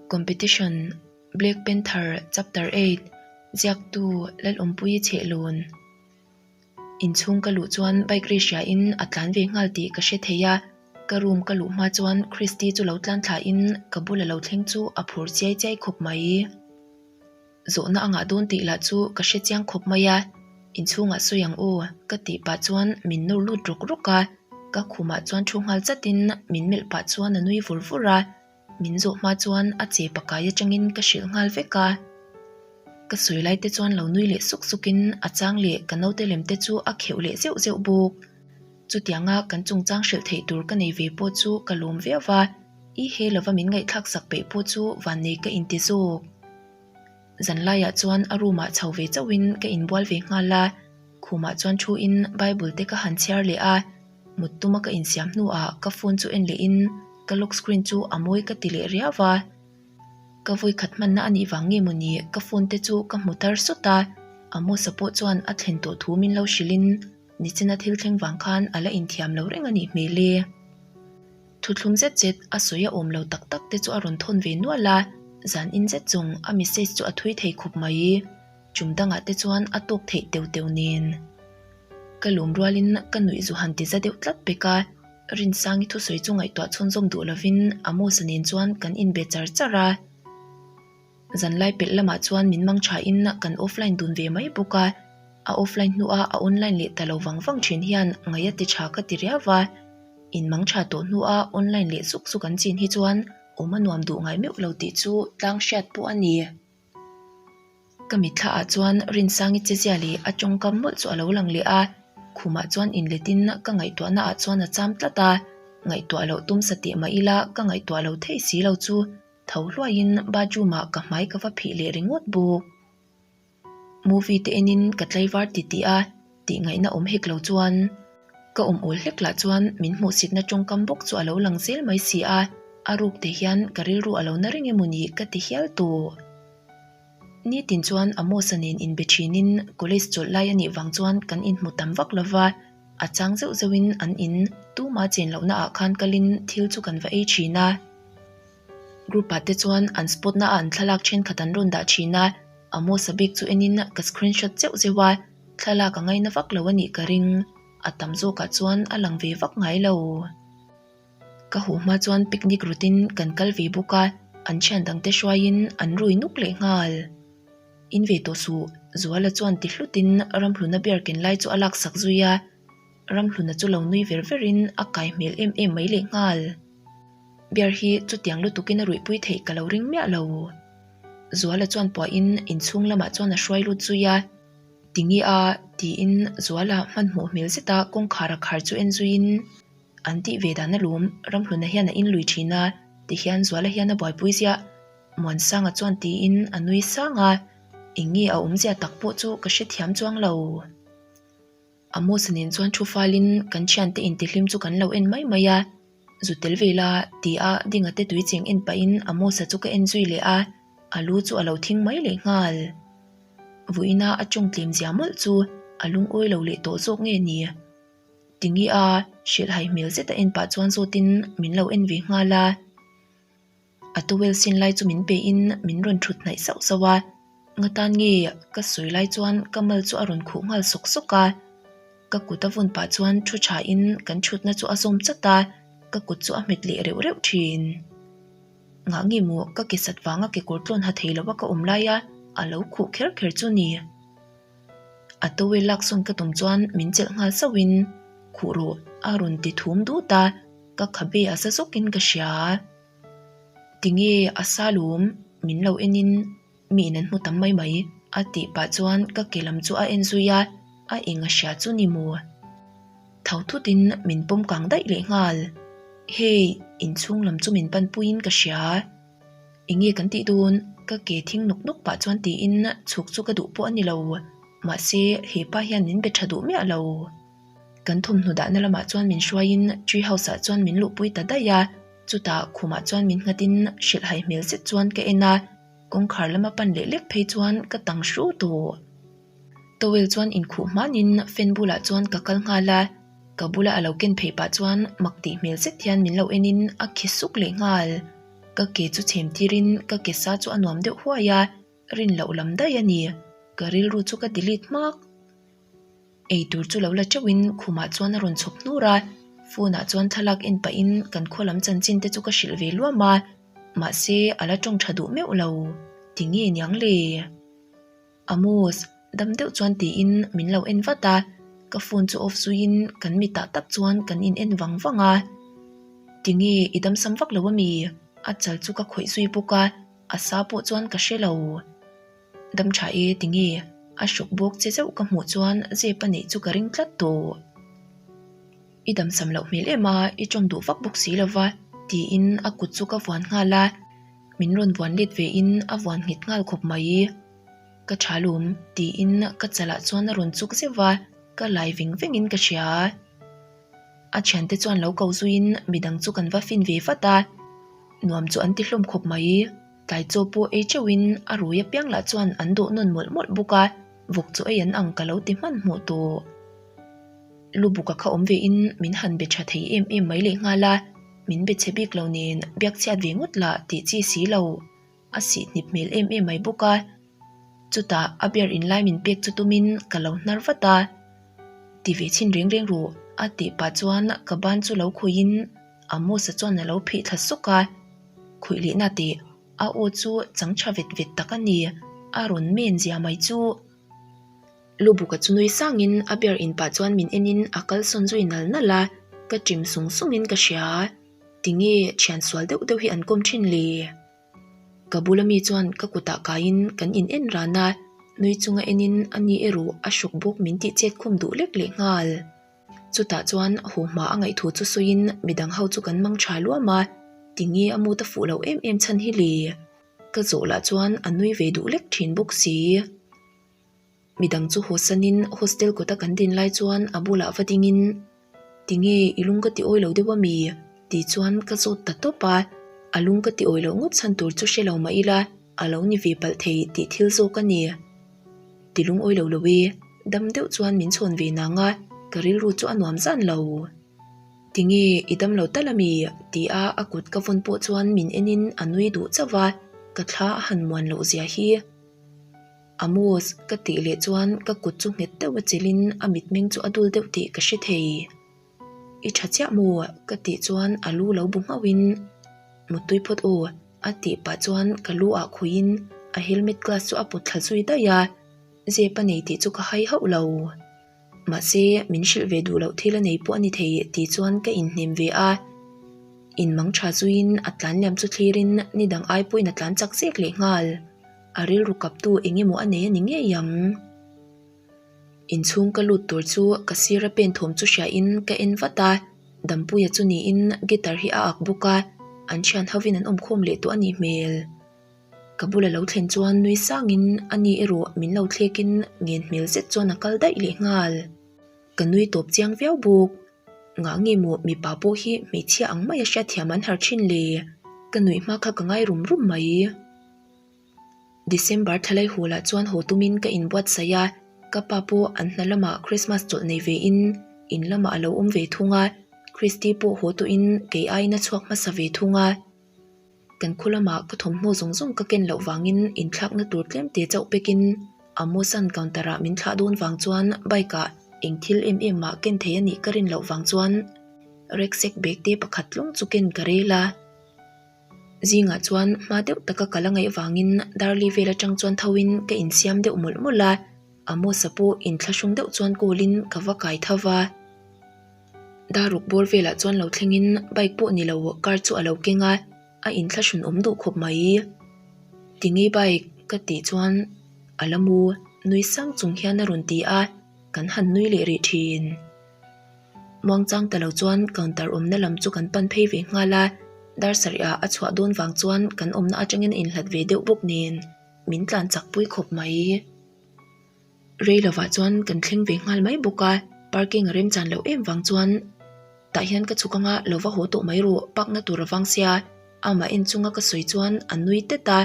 Competition, Black Panther Chapter 8, Ziaktu Lalawmpuii Chhehlawn. Inchhung ka luh chuan bike ri hria in a tlan ve nghal tih ka hre thei a, ka room ka luh hma chuan Christy chu lo tlan thla in ka bula lo thleng chu a phur chiai chiai khawp mai. Zawhna a ngah dawn tih lah chu ka hre chiang khawp mai a, inchhungah sawi ang aw ka tih pah chuan min nawr lut rawk rawk a, ka khumah chuan thu nghal chatin min melh pah chuan a nui vur vur a, min zawh hma chuan a che pakai atangin ka hrilh nghal vek a. Ka sawi lai te chuan lo nui leh suk sukin a chang leh ka naute lem te chu a kheuh leh zeuh zeuh bawk. Chutianga kan chungchang hrilh theih tur ka nei ve pawh chu ka lawm viau va, i he lova min ngaihthlak sak peih pawh chu vannei ka inti zawk. Zanlaiah chuan a room ah chho ve chauhin ka inbual ve nghal a, khumah chuan thu in Bible te ka han chhiar leh a, mut tuma ka insiam hnuah ka phone chu en leh in ka lock screen chu a mawi ka ti leh riau a. Ka vawi khat hmanna a nih vang nge mawni ka phone te chu ka hmu tar sawt a, Amos-a pawh chuan a thlen tawh thu min lo hrilh in nichina thil thleng vang khan a la inthiam lo reng a nih hmel e. Thuthlum zet zet a sawi a awm lo tak tak te chu a rawn thawn ve nual a, zan in zet zawng a message chu a thui thei khup mai. Chum dangah te chuan a tawk theih teu teu nen. Ka lawm rualin ka nuih zu han ti za deuh tlat pek a, Rinsangi thusawi chu ngaihtuah chhunzawm duh lovin Amos-a nen chuan kan inbe char char a. Zanlai pelh lamah chuan min mang thain kan offline dun ve mai bawk a, a offline hnuah a online leh ta lo vang vang thin hian ngaih a ti tha ka ti riau va. In mang tha tawh hnuah online leh zuk zuk an chin hi chuan awm a nuam duh ngai meuh lo tih chu tlang hriat pawh a ni. Ka mitthla ah chuan Rinsangi chezia leh a tawngkam mawlh chu a lo lang leh a, khumah chuan inletin ka ngaihtuahna ah chuan a cham tlat a, ngaihtuah loh tum sa teh mah ila ka ngaihtuah lo thei si lo chu tho hluaiin bathroom ah ka hmai ka va phih leh ringawt bawk. Movie te enin ka tlaivar ti tih a, tih ngaihna awm hek lo chuan ka awm awl hlek lah chuan min hmuhsitna tawngkam bawk chu a lo lang zel mai si a, a ruk te hian ka rilru a lo na reng emaw ni ka ti hial tawh. Nitin chuan Amos-a nen inbe thinin college chawlh lai a nih vang chuan kan inhmu tam vak lo va, a chang zeuh zeuhin an in tuma chen lohna ah khan kalin thil chu kan va ei thin a. Group ah te chuan an spot na ah an thlalak thenkhat an rawn dah thin a, Amos-a bik chu enin ka screenshot zeuh zeuh a, thlalak a ngaina vak lo a nih ka ring, a tam zawkah chuan a lang ve vak ngai lo. Ka huh hma chuan picnic routine kan kal ve bawk a, an thian dangte hruaiin an rui nuk leh nghal. In ve tawh suh, Zuala chuan ti hlutin Ramhluna beer ken lai chu a laksak zui a, Ramhluna chu lo nui ver verin a kai hmel em em mai leh nghal. Beer hi chutiang lutukin a ruihpui theih ka lo ring miah lo. Zuala chuan puahin inchhung lamah chuan a hruai lut zui a. Tinge a? tiin Zuala hmanhmawh hmel zeta kawngkhar a khar chu en zuiin an tih ve dan alawm Ramhluna hian a inlui thin a tihian Zuala hian a buaipui ziah. Muansanga chuan tiin a nui sang a, eng nge a awmzia tak pawh chu ka hrethiam chuang lo. Amos-a nen chuan thu falin kan thiante intihlim chu kan lo en mai mai a, zu tel ve la ti a Dinga te tui cheng en pahin Amos-a chu ka en zui leh a, a lu chu a lo thing mai leh nghal. Vawiina a tawng tlem zia mawlh chu a lungawi lo leh tawh zawk nge ni? Tinge a hrilhhai hmel zet a en pah chuan zawtin min lo en ve nghal a. A towel sin lai chu min pe in min rawn thut hnaih sauh sauh a, ngatan nge ka sawi lai chuan ka mal chu a rawn khuh nghal sawk sawk a, ka kut a vawn pah chuan thu tha in kan thutna chu a zawm chat a, ka kut chu a hmet leh reuh reuh thin. Ngah nge maw ka ke sat vanga kekawr tlawn ha thei lo a ka awm lai a, a lo khuh kher kher chu ni. A towel lak sawn ka tum chuan min chelh nghal sauh in khuh rawh a rawn ti thum dut a. Ka khabe a sa zawkin ka hria. Tinge a sa lawm min lo enin mi in an hmu tam mai mai a tih pah chuan ka ke lam chu a en zui a, a eng a hria chu ni maw? Tho thutin min pawm kang daih leh nghal. Hei, inchhung lam chu min pan puiin ka hria. Enge kan tih dawn? Ka ke thing nawk nawk pah chuan tiin chhuk chu ka duh pawh a ni lo. Mahse, hepa hian min be tha duh miah lo. Kan thawmhnaw dahna lamah chuan min hruaiin tree house ah chuan min luhpui ta daih a, chutah khumah chuan min nghatin hrilhhai hmel zet chuan ka en a, kawngkhar lama pan leh lek phei chuan ka tang hru tawh. Towel chuan inkhuh hmanin fan bulah chuan ka kal nghal a, ka bula a lo ken phei pah chuan mak tih hmel zet hian min lo enin a khi suk leh nghal. Ka ke chu chhem tirin ka ke sa chu a nuam deuh huai a, rin loh lam daih a ni. Ka rilru chu ka delete hmak. Ei tur chu lo la teuhin khumah chuan a rawn chhawp hnur a, phone ah chuan thlalak en pahin kan khaw lam chanchin te chu ka hrilh ve luam a, mahse a la tawng tha duh meuh lo. Tinge niang le? Amos, dam deuh chuan tiin min lo en vat a, ka phone chu off zuiin kan mitah tak chuan kan in en vang vang a. Tinge i damsam vak lo ami? A chal chu ka khawih zui bawk a, a sa pawh chuan ka hre lo. Dam tha e tinge? A hruk bawk che zeuh ka hmuh chuan zep a neih chu ka ring tlat tawh. I damsam loh hmel em a, i tawng duh vak bawk si lova tiin a kut chu ka vuan nghal a. Min rawn vuan let ve in a vuan nghet nghal khawp mai. Ka tha lum tiin ka chalah chuan a rawn chuk zeuh a, ka lai veng veng in ka hria. A thiante chuan lo ko zuiin midang chu kan va fin ve vat a, nuam chu an ti hlawm khawp mai. Tlai chaw pawh ei teuh in a rui apiang lah chuan an dawh nawn mawlh mawlh bawk a, vawk chaw ei an ang ka lo ti hmanhmawh tawh. Lubuka kha awm ve in min han be tha thei em em mai lehnghal a. Min be chhe bik lo nen biak chhiat ve ngawt lah tih chi si lo. A sih hnip hmel em em mai bawk a. Chutah a beer in lai min pek chu tumin ka lo hnar vat a. Ti ve chhin reng reng ruh a tih pah chuan ka ban chu lo khawihin Amos-a chuan a lo phih thla sawk a. Khuih lehna teh a aw chu chang tha vet vet tak a ni. A rawn men zia mai chu. Lubuka chu nui sangin a beer in pah chuan min enin a kalsawn zui nal nal a, ka ṭim sung sungin ka hria. Tinge thian sual deuh deuh hi an kawm ṭhin le? Ka bula mi chuan ka kutah kaiin kan in en ran a, nui chunga enin a ni erawh a hruk bawk min tih chet khum duh lek leh nghal. Chutah chuan haw hma a ngaihthu chu sawiin midang ho chu kan mang ṭha luam a, tinge a mut a fuh loh em em chhan hi le? Ka zawh lah chuan a nui ve duh lek ṭhin bawk si. Midang chu haw sanin hostel kawta kan din lai chuan a bulah va dingin, Tinge i lung ka ti awi lo deuh ami? tih chuan ka zawt ta tawp a, a lung ka ti awi loh ngawt chhan tur chu hre lo mah ila a lo ni ve palh thei tih thil zawk a ni. Ti lung awi lo lo e, dam deuh chuan min chhawn ve nang a, ka rilru chu a nuam zan lo. Tinge i dam lo tal ami? ti a a kut ka vawn pawh chuan min enin a nui duh chauh a, ka thla a han muan loh zia hi. Amos, ka tih leh chuan ka kut chu nghet deuh a chelhin a mitmeng chu a dul deuh tih ka hre thei. I tha chiah maw? ka tih chuan a lu lo bu nghauhin, Muttui phawt aw, a tih pah chuan ka lu ah khuihin a helmet glass chu a pawt thla zui daih a, zep a nei tih chu ka hai hauh lo. Mahse, min hrilh ve duh loh thil a nei pawh a ni thei tih chuan ka inhnem ve a. Inmang tha zuiin a tlan liam chu thlirin ni dang ai pawhin a tlan chak zek leh nghal. A rilru kaptu eng emaw a nei a ni ngei ang. Inchhung ka lut tur chu ka sira pen thawm chu hriain ka en vat a, Dampuia chu niin guitar hi a ak bawk a, an thian hovin an awmkhawm leh tawh a nih hmel. Ka bula lo thlen chuan nui sangin a ni erawh min lo thlekin ngen hmel zet chuan a kal daih leh nghal. Ka nui tawp chiang viau bawk. Ngah nge maw mipa pawh hi hmeichhia ang maia hriatthiam an har thin le? Ka nuih hma kha ka ngai rum rum mai. December thlalai hulah chuan haw tumin ka inbuatsaih a, ka pa pawh an hna lamah Christmas chawlh nei vein in lamah a lo awm ve thung a, Christy pawh haw tawhin kei aiin a chhuak hmasa ve thung a. Kan khu lamah ka thawmhnaw zawng zawng ka ken loh vangin inthlakna tur tlemte chauh pekin Amos-a'n counter-ah min thlah dawn vang chuan bike-ah eng thil em em mah ken thei a nih ka rin loh vang chuan rucksack bag te pakhat tlawng chu ken ka rel a. Zingah chuan hma deuh taka ka la ngaih vangin Darli vel atang chuan thoin ka insiam deuh mawlh mawlh a, Amos-a pawh inthlahrung deuh chuan call-in ka va kai tho va. Daruk bawr velah chuan lo thlengin bike pawh ni lo car chu a lo keng a, a inthlahrun awm duh khawp mai. Tinge bike? ka tih chuan a la mu nui sang chung hian a rawn ti a, kan han nui leh rih thin. Muangchang ta lo chuan counter awmna lam chu kan pan phei ve nghal a, dar sarih ah a chhuah dawn vang chuan kan awmna atangin a inhlat ve deuh bawk nen min tlan chak pui khawp mai. Rei lovah chuan kan thleng ve nghal mai bawk a, parking a remchan loh em vang chuan tah hian ka chhuk anga lo va haw tawh mai rawh pakna tur a vang sia, amah en chunga ka sawi chuan a nui tet a,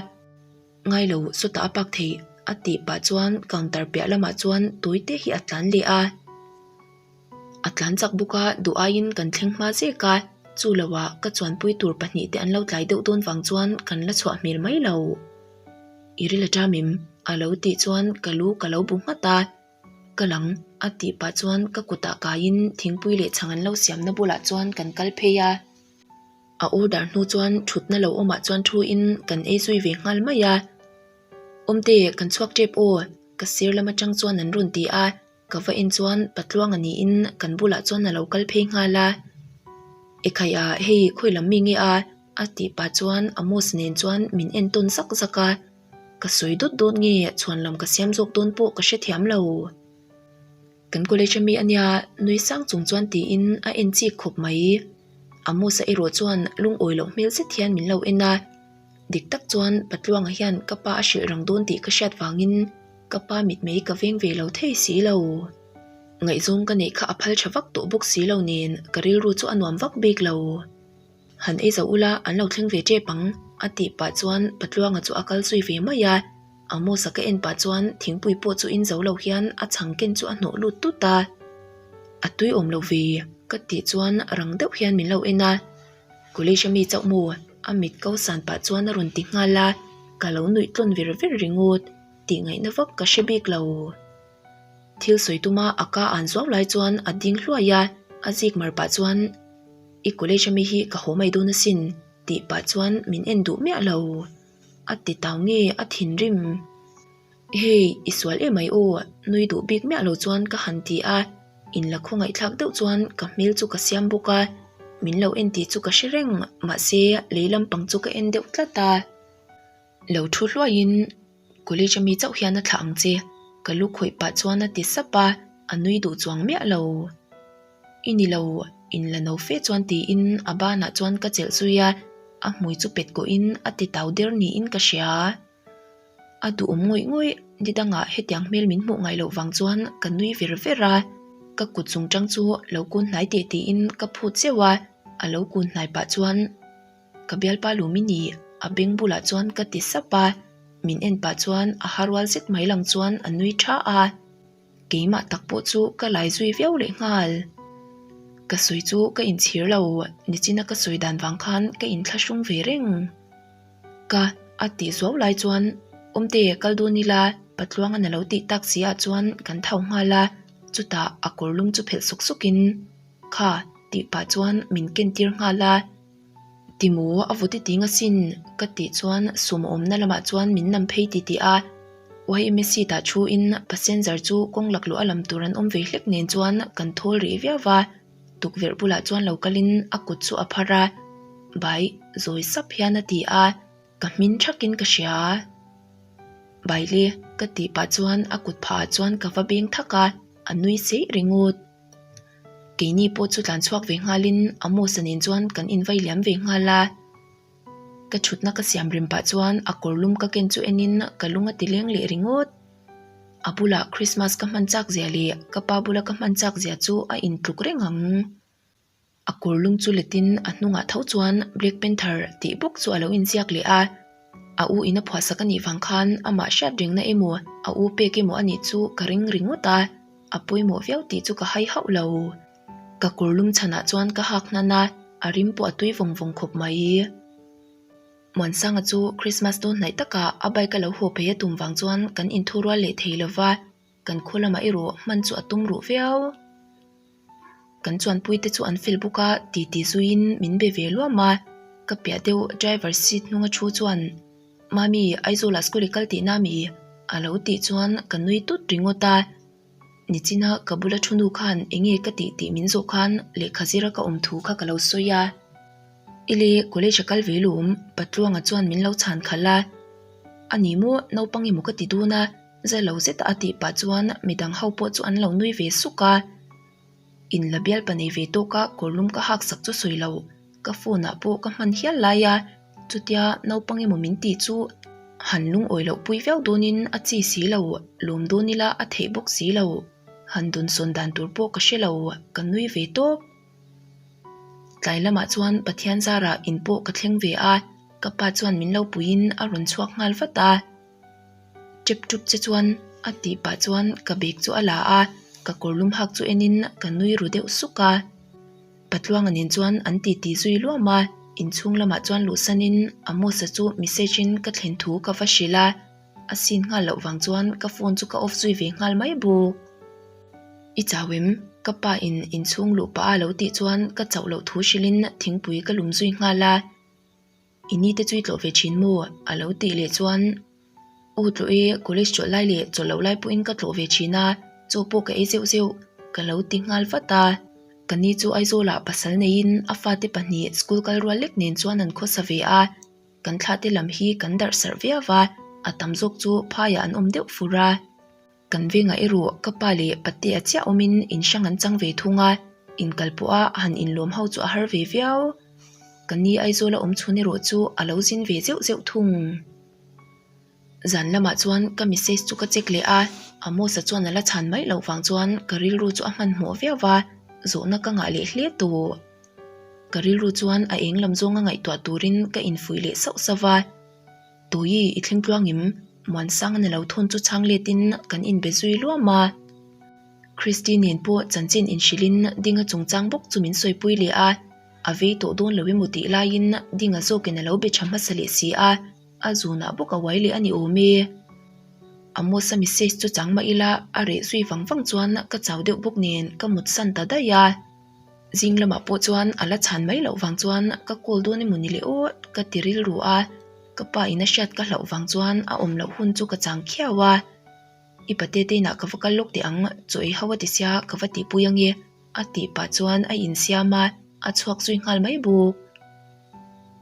ngai lo sawtah a pak theih a tih pah chuan counter piah lamah chuan tawi te hi a tlan leh a. A tlan chak bawk a, duh aiin kan thleng hma zek a. Chu loah ka chuanpui tur pahnihte an lo tlai deuh dawn vang chuan kan la chhuah hmel mai lo. I ril a ṭam em? A lo tih chuan ka lu ka lo bu nghat a. Ka lang, a tih pah chuan ka kutah kaiin thingpui leh chhang an lo siamna bulah chuan kan kal phei a. A order hnu chuan thutna lo awmah chuan thuin kan ei zui ve nghal mai a. Awmte, kan chhuak tep aw, ka sir lam atang chuan an rawn ti a, ka va en chuan Patluanga niin kan bulah chuan a lo kal phei nghal a. Ekhai ah hei khawi lam mi nge a? a tih pah chuan Amos nen chuan min en tawn zak zak a. Ka sawi dawt dawt nge chhuan lam ka siam zawk dawn pawh ka hrethiam lo. Kan college ami ania nui sang chung chuan tiin a en chik khawp mai. Amos-a erawh chuan lungawi loh hmel zet hian min lo en a. Dik tak chuan Patluanga hian ka pa a hrilh rang dawn tih ka hriat vangin ka pa mitmei ka veng ve lo thei si lo. Ngaihzawng ka neih kha a phal tha vak tawh bawk si lo nen ka rilru chu a nuam vak bik lo. Han ei zoh ula an lo thleng ve tep ang a tih pah chuan Patluanga chu a kal zui ve mai a. Amos-a ka en pah chuan thingpui pawh chu in zo lo hian a chhang ken chu a hnawh lut tut a. A tui awm lo ve ka tih chuan rang deuh hian min lo en a. College ami chauh maw? A mit ko san pah chuan a rawn ti nghal a, ka lo nuih tlawn ver ver ringawt tih ngaihna vak ka hre bik lo. Thil sawi tuma a ka an zuau lai chuan a ding hluai a, a zik mar pah chuan I college ami hi ka haw mai dawn asin tih pah chuan min en duh miah lo. A ti tau nge a thinrim. Hei, i sual em ai aw, nui duh bik miah lo chuan ka han ti a, in la khawngaihthlak deuh chuan ka hmel chu ka siam bawk a, min lo en tih chu ka hre reng, mahse lei lampang chu ka en deuh tlat a. Lo thu hluaiin college ami chauh hian a thlah ang che, ka lu khawih pah chuan a ti sap a, a nui duh chuang miah lo. I ni lo, in la no fe chuan tiin a banah chuan ka chelh zui a, a hmui chu pet kawhin a ti tau der niin ka hria. A duhawm ngawih ngawih, ni dangah hetiang hmel min hmuh ngaih loh vang chuan ka nui ver ver a, ka kut chung tang chu lo kun hnai teh tiin ka phut zeuh a, a lo kun hnai pah chuan ka bialpa lum i ni a beng bulah chuan ka ti sap a, min en pah chuan a ha rual zet mai lang chuan a nui tha a. Keimah tak pawh chu ka lai zui viau leh nghal. Ka sawi chu ka inchhir lo, nichina ka sawi dan vang khan ka inthlahrung ve reng. Ka a tih zuau lai chuan Awmte kal dawn ila Patluanga'n a lo tih tak si ah chuan kan tho nghal a, chutah a kawr lum chu phelh sawk sawk in Kha tih pah chuan min ken tir nghal a. Timaw a vawt i ting asin ka tih chuan sum a awmna lamah chuan min nam phei ti tih a, YMA seat ah thu in passenger chu kawng laklawh a lam tur an awm ve hlek nen chuan kan thawl rih viau va. Tukverh bulah chuan lo kalin a kut chu a phar a, Bai zawi sap hian a ti a, ka hmin thakin ka hria. Bai le ka tih pah chuan a kut phahah chuan ka va beng thak a, a nui seih ringawt. Keini pawh chu tlan chhuak ve nghalin Amos-a nen chuan kan invai liam ve nghal a. Ka thutna ka siam rem pah chuan a kawr lum ka ken chu enin ka lung a ti leng leh ringawt. A bulah Christmas ka hman chak zia leh ka pa bula ka hman chak zia chu a intluk reng ang. A kawr lum chu letin a hnungah tho chuan Black Panther tih bawk chu a lo inziak leh a. A u in a phuahsak a nih vang khan amah hriat rengna emaw a u pek emaw a nih chu ka ring ringawt a, a pawimawh viau tih chu ka hai hauh lo. Ka kawr lum chhanah chuan ka hak hnan a, a rim pawh a tui vawng vawng khawp mai. Muansanga chu Christmas dawn hnaih takah a bike a lo haw phei a tum vang chuan kan inthu rual leh thei lo va, kan khaw lamah erawh hman chu a tum ruh viau. Kan chuanpui te chu an fel bawk a titi zuiin min be ve luam a, ka piah deuh driver seat hnunga thu chuan Mami Aizawlah school i kal tihna mi? a lo tih chuan ka nui tut ringawt a. Nichina ka bula thu nu khan enge ka tih tih min zawh khan lehkha zira ka awm thu kha ka lo sawi a. Ile college a kal ve lawm Patluanga chuan min lo chhan khalh a. A ni maw naupang emaw ka ti dawn a, za lo zeta a tih pah chuan midang ho pawh chu an lo nui ve suk a. In la bialpa nei ve tawk a kawrlum ka hak sak chu sawi lo, ka phone ah pawh ka hman hial lai a, chutia naupang emaw min tih chu han lungawi loh pui viau dawnin a chi si lo, lawm dawn ila a theih bawk si lo, han dawnsawn dan tur pawh ka hre lo, ka nui ve tawp. Tlai lamah chuan Pathian zarah in pawh ka thleng ve a, ka pa chuan min lo puiin a rawn chhuak nghal vat a. Tep tup che chuan a tih pah chuan ka bag chu a la a, ka kawrlum hak chu enin ka nui ru deuh suk a. Patluanga nen chuan an titi zui luam a, inchhung lamah chuan luhsanin Amos-a chu message in ka thlen thu ka va hrilh a, a sin nghal loh vang chuan ka phone chu ka off zui ve nghal mai bawk. I chau em? Ka pa in inchhung luh pah a lo tih chuan ka chauh loh thu hrilhin thingpui ka lum zui nghal a. I ni te chu i tlawh ve thin maw? A lo tih leh chuan Aw tlawh e, college chawlh lai leh chawlh loh lai pawhin ka tlawh ve thin a, chaw pawh ka ei zeuh zeuh ka lo ti nghal vat a. Ka ni chu Aizawlah pasal neiin a fate pahnih school kal rual lek nen chuan an khawsa ve a, kan thlahte lam hi kan darh sarh viau a, a tam zawk chu phaiah an awm deuh fur a. Kan vengah erawh ka pa leh patea chiah awmin in hrang an chang ve thung a, inkal pawha han inlawm ho chu a har ve viau. Ka ni Aizawla awm chhun erawh chu a lo zin ve zeuh zeuh thung. Zan lamah chuan ka message chu ka check leh a, Amos-a chuan a la chhan mai loh vang chuan ka rilru chu a hmanhmawh viau va, zawhna ka ngah leh hle tawh. Ka rilru chuan a eng lam zawnga ngaihtuah turin ka infuih leh sauh sauh va. Tui i thleng tluang im, Muansang a lo thawn chu chhang letin kan inbe zui luam a. Christy nen pawh chanchin inhrilhin Dinga chungchang bawk chu min sawipui leh a, a vei tawh dawn lo emaw tih laiin Dinga zawkin a lo be tha hmasa leh si a, a zunah bawk a uai leh a ni awm e. Amos-a message chu chang mah ila a reh zui vang vang chuan ka chau deuh bawk nen ka mutsan ta daih a. Zing lamah pawh chuan a la chhan mai loh vang chuan ka call dawn emaw ni leh aw ka ti rilru a, ka pa in a hriat ka hlauh vang chuan a awm loh hun chu ka chang khiau a. I pate te inah ka va kal lawk teh ang, chaw ei ho a ti sia ka va tihpui ange a tih pah chuan a insiam a, a chhuak zui nghal mai bawk.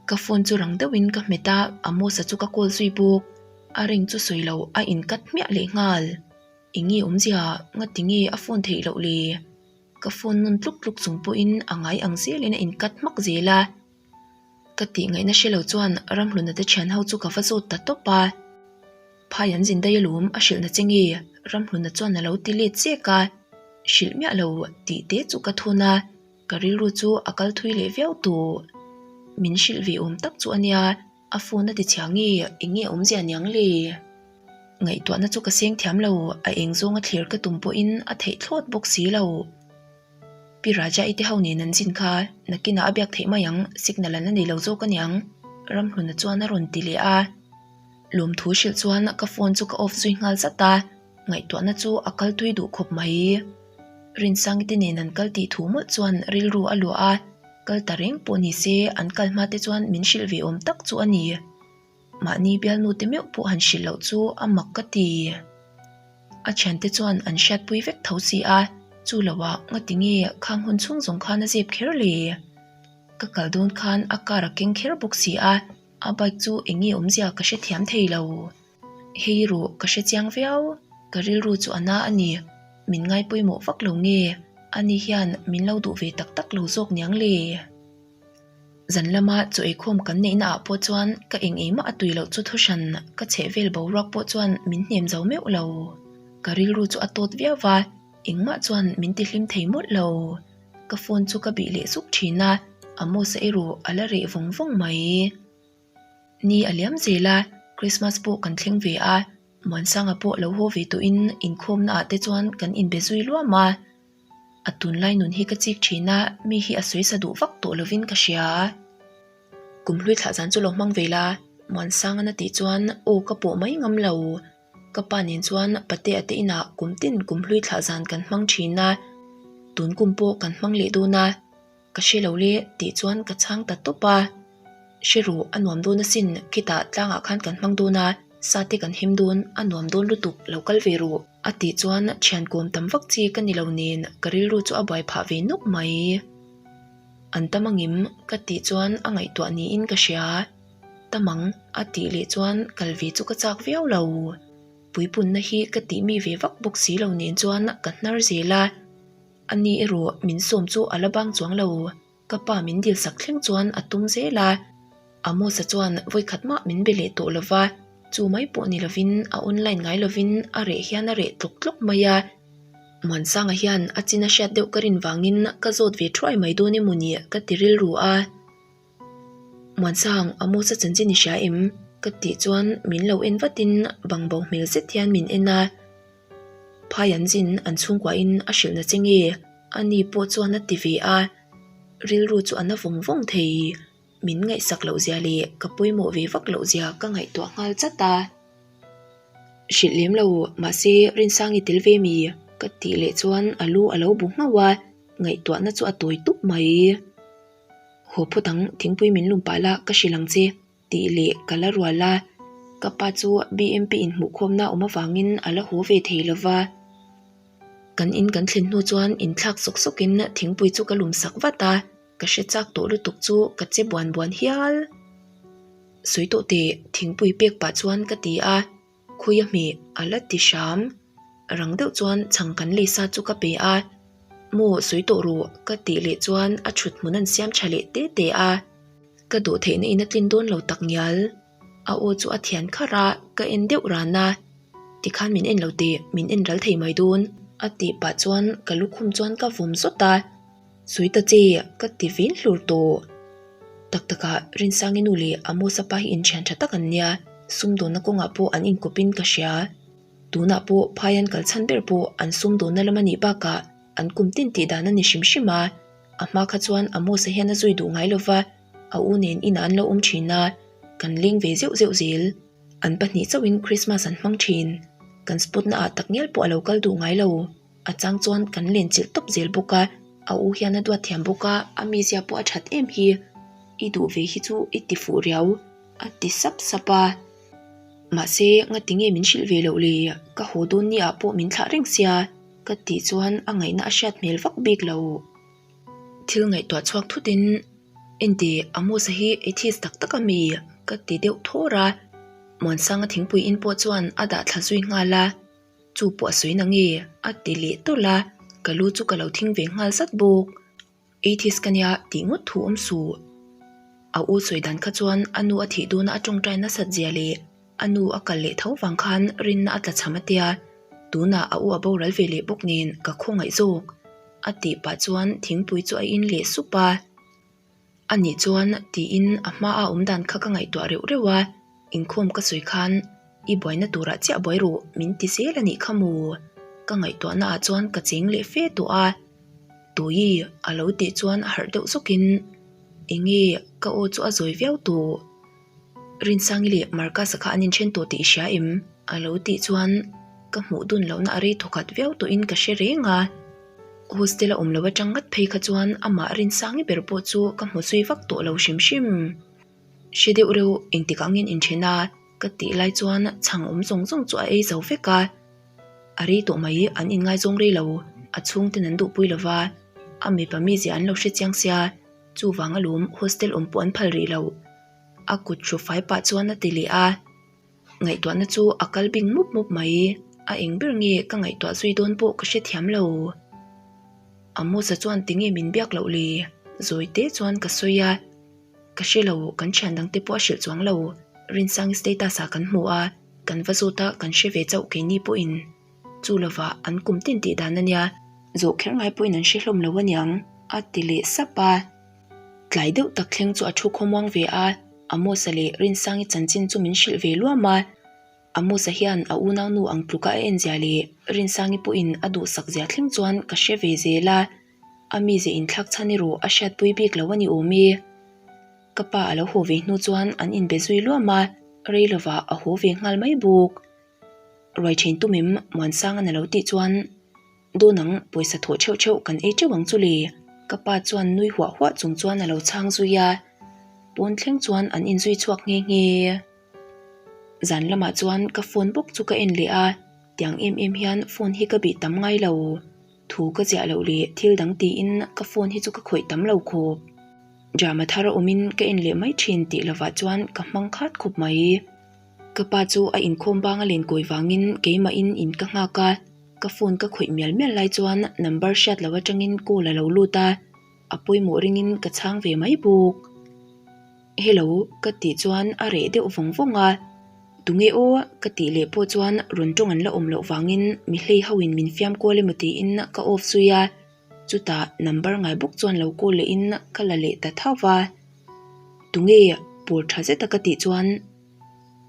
Ka phone chu rang deuhin ka hmet a, Amos-a chu ka call zui bawk. A ring chu sawi loh a inkat hmiah leh nghal. Enge awmzia ngati nge a phone theih loh le? Ka phone nun tluk tluk chung pawhin a ngai ang zelin a inkat hmak zel a. Ka tih ngaihna hre lo chuan Ramhluna te thian ho chu ka va zawt ta tawp a. Phai an zin daih alawm a hrilhna che nge? Ramhluna chuan a lo ti let chek a. Hrilh miah lo tih te chu ka thun a, ka rilru chu a kal thui leh viau tawh. Min hrilh ve awm tak chu a nia. A phone a ti chhia nge eng nge awmzia niang le? Ngaihtuahna chu ka seng thiam lo, a eng zawnga thlir ka tum pawhin a theih thlawt bawk si lo. Pi Raja i te ho nen an zin kha nakinah a biak theih mai ang, signal an la nei lo zawk aniang, Ramhluna chuan a rawn ti leh a. Lawmthu hrilh chuan ka phone chu ka off zui nghal zat a. Ngaihtuahna chu a kal tui duh khawp mai. Rinsangi te nen an kal tih thu mawlh chuan rilru a luah a, kal ta reng pawh ni se an kal hma te chuan min hrilh ve awm tak chu a ni. Mahni bialnu te meuh pawh han hrilh loh chu a mak ka ti. A thiante chuan an hriatpui vek tho si a, chu loah ngati nge khang hun chhung zawng khan a zep kher le? Ka kal dawn khan a car a keng kher bawk si a, a bike chu eng nge awmzia ka hrethiam thei lo. Hei erawh ka hre chiang viau, ka rilru chu a na a ni. Min ngai pawimawh vak lo nge, ani hian min lo duh ve tak tak lo zawk niang le. Zan lama chaw eikhawm kan neihna ah pawh chuan ka eng ei mah a tui loh chu thu hran ka chheh vel boruak pawh chuan min hnem zo meuh lo. Ka rilru chu a tawt viau va, engmah chuan min ti hlim thei mawlh lo. Ka phone chu ka bih leh zuk thin a, Amos-a erawh a la reh vawng vawng mai. Ni a liam zel a, Christmas pawh kan thleng ve a, Muansanga pawh lo haw ve tawhin inkhawmna ah te chuan kan inbe zui luam a. A tunlai nun hi ka chik thin a, mi hi a sawi sa duh vak tawh lovin ka hria. Kum hlui thlah zan chu lo hmang ve la, Muansangan a tih chuan aw ka pawh mai ngam lo. Ka pa nen chuan Patea te inah kum tin kum hlui thlah zan kan hmang thin a, tun kum pawh kan hmang leh dawn a. Ka hre lo le tih chuan ka chhang ta tawp a. Hre ru, a nuam dawn asin, khitah tlangah khan kan hmang dawn a, sa te kan hem dawn, a nuam dawn lutuk, lo kal ve ru. A tih chuan thian kawm tam vak chi ka ni lo nen ka rilru chu a buai phah ve nawk mai. An tam angim ka tih chuan a ngaihtuah niin ka hria. Tam ang, a tih leh chuan kal ve chu ka chak viau lo. Puipunna hi ka tih mi ve vak bawk si lo nen chuan ka hnar zel a. A ni erawh min sawm chu a la bang chuang lo, ka pa min dil sak thleng chuan a tum zel a. Amos-a chuan vawikhat mah min be leh tawh lova, chu mai pawh ni lovin a online ngai lovin a reh hian a reh tlawk tlawk mai a. Muansanga hian a chin a hriat deuh ka rin vangin ka zawt ve thuai mai dawn emaw ni ka ti rilru a. Muansang, Amos-a chanchin i hria em? ka tih chuan min lo en vatin bangbo hmel zet hian min en a. Phai an zin an chhungkuahin a hrilhna che nge? Ani pawh chuan a ti ve a. Rilru chu a na vawng vawng thei. Min ngaihsak loh zia leh ka pawimawh ve vak loh zia ka ngaihtuah nghal chat a. Hrilh lem lo, mahse Rinsangi tel ve mi? Ka tih leh chuan a lu a lo bu nghauh a, ngaihtuahna chu a tawi tup mai. Haw phawt ang, thingpui min lum pah la, ka hrilh ang che. Tih leh ka la rual a, ka pa chu BMP inhmuhkhawmna awm avangin a la haw ve thei lo va. Kan in kan thlen hnu chuan inthlak sawk sawkin thingpui chu ka lum sak vat a, ka hre chak tawh lutuk chu ka che buan buan hial. Sawi tawh teh thingpui pek pah chuan ka ti a. Khuia hmeh a la ti hram. Rang deuh chuan chhang kan lei sa chu ka pe a, Maw sawi tawh rawh ka tih leh chuan a thut hmun an siam tha leh te te a. Ka dawh theihna in a tlin dawn lo tak ngial. A aw chu a thian kharh a, ka en deuh ran a. Tikhan min en lo teh, min en ral thei mai dawn a tih pah chuan ka lukhum chuan ka vawm zawt a. Sawi ta che, ka ti vin hlur tawh. Tak takah Rinsangi nu leh Amos-a pa hi inthian tha tak an nia, sumdawnna kawngah pawh an inkawpin ka hria. Tunah pawh phai an kal chhan ber pawh an sumdawnna lam a nih bakah an kum tin tih dan a ni hrim hrim a. A hma kha chuan Amos-a hian a zui duh ngai lova, a u nen inah an lo awm thin a, kan leng ve zeuh zeuh zel. An pahnih chauhin Christmas an hmang thin. Kan spot naah takngial pawh a lo kal duh ngai lo. A chang chuan kan len chilh tawp zel bawk a, a u hian a duat thiam bawk a, a mizia pawh a that em hi. I duh ve hi chu i ti fuh riau, a ti sap sap a. Mahse, ngati nge min hrilh ve loh le, ka haw dawn ni ah pawh min thlah reng sia, ka tih chuan a ngaihna a hriat hmel vak bik lo. Thil ngaihtuah chhuak thutin, Enti, Amos-a hi atheist tak tak a mi? ka ti deuh thawr a. Muansanga thingpui in pawh chuan a dah thla zui nghal a. Chu pawh a sawi na nge? A ti leh tawlh a, ka lu chu ka lo thing ve nghal zat bawk. Atheist ka nia tih ngawt thu awm suh. A u sawi dan kha chuan a nu a thih duna a tawngtai nasat zia leh a nu a kal leh tho vang khan rinna a tla cham a tia, tunah a u a boral ve leh bawk nen ka khawngaih zawk. A tih pah chuan thingpui chu a in leh sup a. A nih chuan tiin a hma a awm dan kha ka ngaihtuah reuh reuh a, inkhawm ka sawi khan i buaina turah chiah buai rawh min ti zel a nih kha maw? Ka ngaihtuahna ah chuan ka cheng leh fe tawh a, Tawi a lo tih chuan a harh deuh zawkin enge ka aw chu a zawi viau tawh. Rinsangi leh Marcus-a kha an inthen tawh tih i hria em? A lo tih chuan ka hmuh dun lohna a rei thawkhat viau tawhin ka hre reng a. Hostel a awm lo atang ngat phei kha chuan amah Rinsangi ber pawh chu ka hmu zui vak tawh lo hrim hrim. Hre deuh reuh engtik angin inthen a ka tih lai chuan chhang awm zawng zawng chu a ei zo vek a. A rei tawh mai an inngaizawng rei lo, a chhungten an duhpui lova, a mipa mizia an lo hre chiang sia. Chuvang alawm hostel awm pawh an phal rih lo. A kut hru fai pah chuan a ti leh a. Ngaihtuahna chu a kal bing mup mup mai. A eng ber nge ka ngaihtuah zui dawn pawh ka hrethiam lo. Amosa chuan tinge min biak loh le? Zawi te chuan ka sawi a. Ka hre lo, kan thian dangte pawh a hrilh chuang lo. Rinsangi status ah kan hmu a, kan va zawt a, kan hre ve chauh keini pawhin. Chu lovah an kum tin tih dan a nia, zawh kher ngai pawhin an hre hlawm lo aniang, a ti leh sap a. Tlai deuh tak thleng chu a thu khawmuang ve a, Amos-a leh Rinsangi chanchin chu min hrilh ve luam a. Amos-a hian a unaunu ang tluka a en zia leh Rinsangi pawhin a duhsak zia thleng chuan ka hre ve zel a, a mize inthlak chhan erawh a hriatpui bik lo a ni awm e. Ka pa a lo haw ve hnu chuan an inbe zui luam a, rei lovah a haw ve nghal mai bawk. Ruai ṭhen tum em Muansanga'n a lo tih chuan Dawn ang, pawisa thawh ṭheuh ṭheuh kan ei ṭeuh ang chu le ka pa chuan nui huah huah chung chuan a lo chhang zui a, pawn thleng chuan an inzui chhuak nghe nghe. Zan lamah chuan ka phone bawk chu ka en leh a, tiang em em hian phone hi ka bih tam ngai lo. Thu ka ziah loh leh thil dang tiin ka phone hi chu ka khawih tam lo khawp. Drama thar a awmin ka en leh mai ṭhin tih lovah chuan ka hmang khat khawp mai. Ka pa chu a inkhawm bang a len kawi vangin keimahin in ka nghak a, ka phone ka khawih mial mial lai chuan number hriat loh atangin call a lo lut a, a pawimawh ringin ka chhang ve mai bawk. Hello ka tih chuan a reh deuh vawng vawng a, tunge aw ka tih leh pawh chuan rawn tawng an la awm loh vangin mi hlei ho in min fiam kual emaw tiin ka off zui a, chutah number ngai bawk chuan lo call leh in ka la leh ta tho va. Tunge pawl tha zeta ka tih chuan.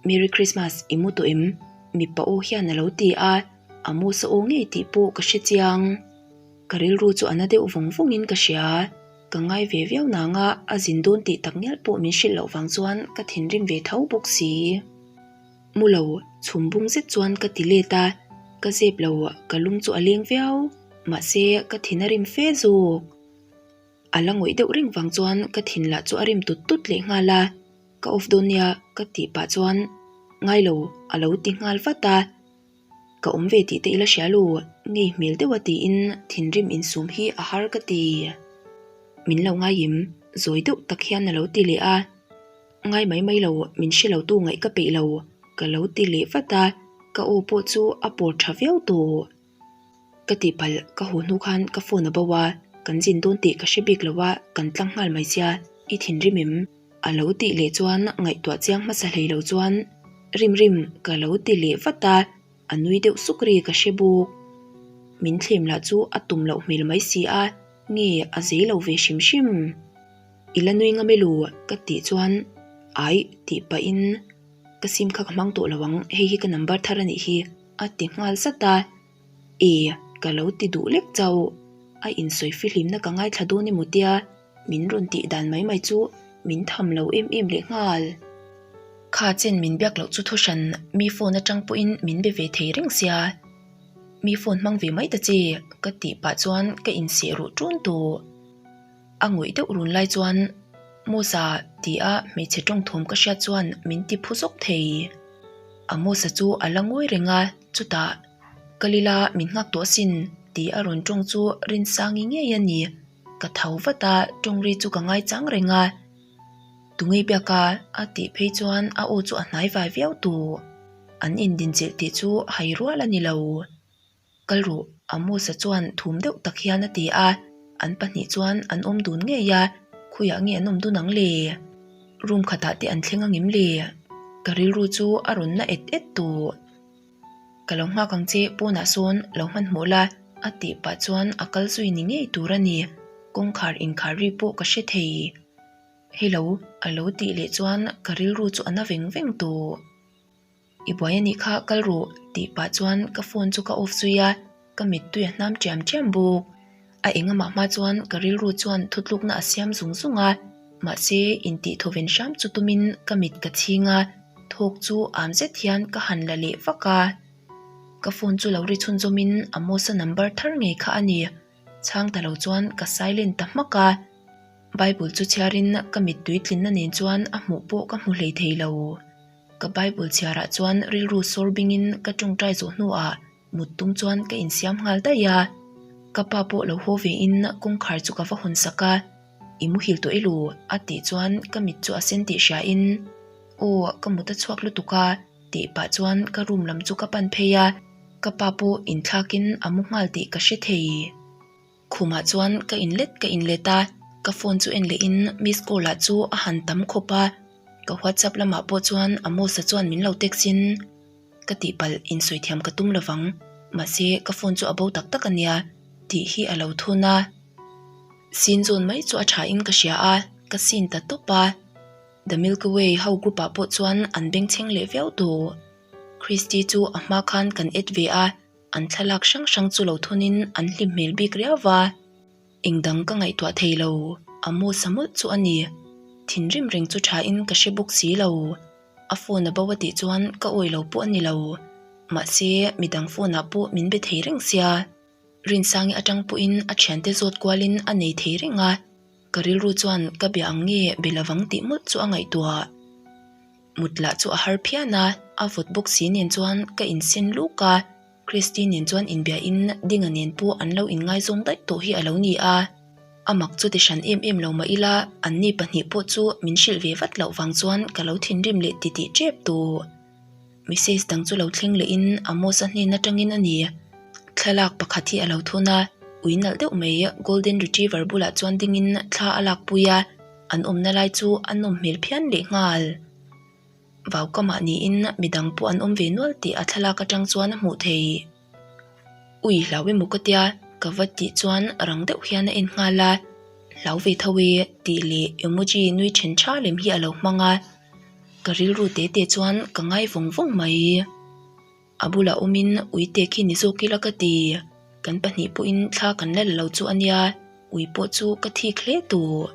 Merry Christmas i mu tawh em? Mipa aw hian a lo ti a, Amos-a aw ngei tih pawh ka hre chiang. Ka rilru chu a na deuh vawng vawngin ka hria. Ka ngai ve viau nang a, a zin dawn tih tak ngial pawh min hrilh loh vang chuan ka thinrim ve tho bawk si. Mu lo, chhum bung zet chuan ka ti let a, ka zep lo, ka lung chu a leng viau, mahse ka thin a rim fe zawk. A la ngawih deuh reng vang chuan ka thin lah chu a rim tut tut leh nghal a, ka off dawn nia ka tih pah chuan ngai lo a lo ti nghal vat a, ka awm ve tih te ila hria lo ngei hmel deuh a tiin thinrim insum hi a har ka ti. Min lo ngaim zawi deuh tak hian a lo ti leh a, ngai mai mai lo min hre lo tu ngaih ka peih lo ka lo ti leh vat a, ka aw pawh chu a pawr tha viau tawh. Ka tihpalh ka haw hnu khan ka phone a bo a, kan zin dawn tih ka hre bik lo a, kan tlang nghal mai sia, i thinrim em? A lo tih leh chuan ngaihtuah chiang hmasa hlei lo chuan rim rim ka lo ti leh vat a, a nui deuh suk ri ka hre bawk. Min thlem lah chu a tum loh hmel mai si a, nge a zei lo ve hrim hrim. I la nui ngam elu ka tih chuan aih tih pahin ka sim kha ka hmang tawh lo ang, hei hi ka number thar a nih hi. A ti nghal zat a, E, ka lo ti duh lek chauh. A insawi fihlimna ka ngaithla dawn emaw tia min rawn tih dan mai mai chu min tham lo em em leh nghal. Kha chen min biak loh chu thu hran mi phone atang pawhin min be ve thei reng sia. Mi phone hmang ve mai ta che ka tih pah chuan ka inseh ruh ṭun tawh. A ngawih deuh run lai chuan Mosa tia hmeichhe tawngthawm ka hriat chuan min ti phu zawk thei. Amosa chu a la ngawi reng a, chutah, Kalila min nghak tawh asin tih a rawn tawng chu Rinsangi ngei a ni. Ka tho vat a, tawng ri chu ka ngaichang reng a. Tungei biak a? a tih phei chuan a aw chu a hnai vai viau tawh. An indinchilh tih chu hai rual a ni lo. Kal rawh, Amosa chuan thum deuh tak hian a ti a, an pahnih chuan an awm dun ngei a, khawiah nge an awm dun ang le? Room khatah te an thleng angem le? Ka rilru chu a rawn na et et tawh. Ka lo nghak ang che pawnah sawn lo hmanhmawh la a tih pah chuan a kal zui ni ngei tur a ni, kawngkhar inkhar ri pawh ka hre thei. Hello a lo tih leh chuan ka rilru chu a na veng veng tawh. I buai a nih kha kal rawh tih pah chuan ka phone chu ka off zui a, ka mittui a hnam ṭiam ṭiam bawk. A engamah hma chuan ka rilru chuan thutlukna a siam zung zung a, mahse intih thawven hram chu tumin ka mit ka chhing a, thawk chu am zet hian ka han la leh vak a. Ka phone chu lo ri chhunzawmin Amos-a number thar ngei kha a ni. Chhang ta lo chuan ka silent ta hmak a, Bible chu chhiarin ka mittui tlinna nen chuan a hmuh pawh ka hmu hlei thei lo. Ka Bible chhiarah chuan rilru sawr bingin ka tawngtai zawh hnuah mut tum chuan ka insiam nghal daih a. Ka pa pawh lo haw vein kawngkhar chu ka va hawn sak a, I muhil tawh elu? a tih chuan ka mit chu a sen tih hriain, Aw, ka mut a chhuak lutuk a, tih pah chuan ka room lam chu ka pan phei a, ka pa pawh inthlakin a mu nghal tih ka hre thei. Khumah chuan ka inlet ka inlet a, ka phone chu en lehin miss call ah chu a han tam khawp a, ka whatsapp lamah pawh chuan Amos-a chuan min lo text in ka tihpalh insawi thiam ka tum lovang, mahse ka phone chu a bo tak tak ania tih hi a lo thun a. Scene zawn mai chu a tha in ka hria a, ka scene ta tawp a, The Milky Way ho group ah pawh chuan an bengchheng leh viau tawh. Christy chu a hma khan kan add ve a. An thlalak hrang hrang chu lo thunin an hlim hmel bik riau va, engdang ka ngaihtuah thei lo, a Mosa mawlh chu a ni. Thinrim reng chu thain ka hre bawk si lo. A phone a bo a tih chuan ka awih lo pawh a ni lo. Mahse, midang phone ah pawh min be thei reng sia. Rinsangi atang pawhin a thiante zawt kualin a nei thei reng a, ka rilru chuan ka bia ang nge be lovang tih mawlh chu a ngaihtuah. Mut lah chu a har phian a, a vawt bawk si nen chuan ka insen luk a, Christy nen chuan inbiahin Dinga nen pawh an lo inngaizawng daih tawh hi a lo ni a. A mak chu ti hran em em lo mah ila, anni pahnih pawh chu min hrilh ve vat loh vang chuan ka lo thinrim leh titih tep tawh. Message dang chu lo thleng lehin Amos-a hnen atangin a ni. Thlalak pakhat hi a lo thun a, ui nalh deuh mai Golden Retriever bulah chuan dingin thla a lakpui a. An awmna lai chu a nawm hmel phian leh nghal. Vaukamah niin midang pawh an awm ve nual tih a thlalak atang chuan a hmuh theih. Ui hlau emaw ka tia ka va tih chuan rang deuh hian a en nghal a, hlau ve tho e tih leh emoji nui then tha lem hi a lo hmang a, ka rilru te te chuan ka ngai vawng vawng mai. A bulah awmin uite khi ni zawk ila ka ti. Kan pahnih pawhin thla kan la la lo chu a nia. Ui pawh chu ka thik hle tawh.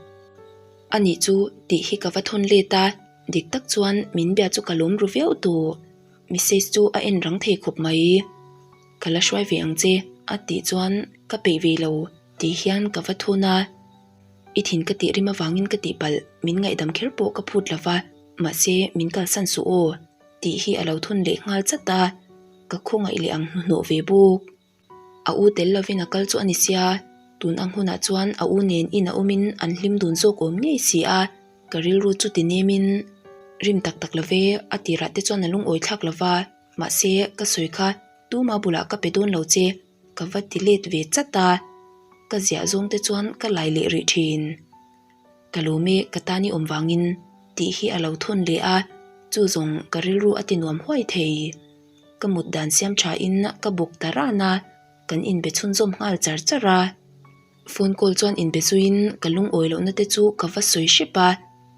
A nih chu tih hi ka va thawn let a, dik tak chuan min bia chu ka lawm ru viau tawh. Message chu a en rang thei khawp mai. Ka la hruai ve ang che a tih chuan ka peih ve lo tih hian ka va thawn a. I thin ka tih rim avangin ka tihpalh, min ngaihdam kher pawh ka phut lova, mahse min kalsan suh aw tih hi a lo thawn leh nghal chat a, ka khawngaih leh ang hnuhnawh ve bawk. A u tel lovin a kal chu a ni sia, tun ang hunah chuan a u nen in a awmin an hlim dun zawk awm ngei si a, ka rilru chu ti nemin rim tak tak love a tirah te chuan a lungawi thlak lova, mahse ka sawi kha tuma bulah ka pe dawn lo che ka va ti let ve chat a, ka ziah zawng te chuan ka lai leh rih thin. Ka lawm e ka tan i awm vangin tih hi a lo thawn leh a, chu zawng ka rilru a ti nuam huai thei. Ka mut dan siam tha in ka bawk ta ran a, kan inbe chhunzawm nghal char char a. Phone call chuan inbe zuiin ka lungawi lohna te chu ka va sawi hrep a,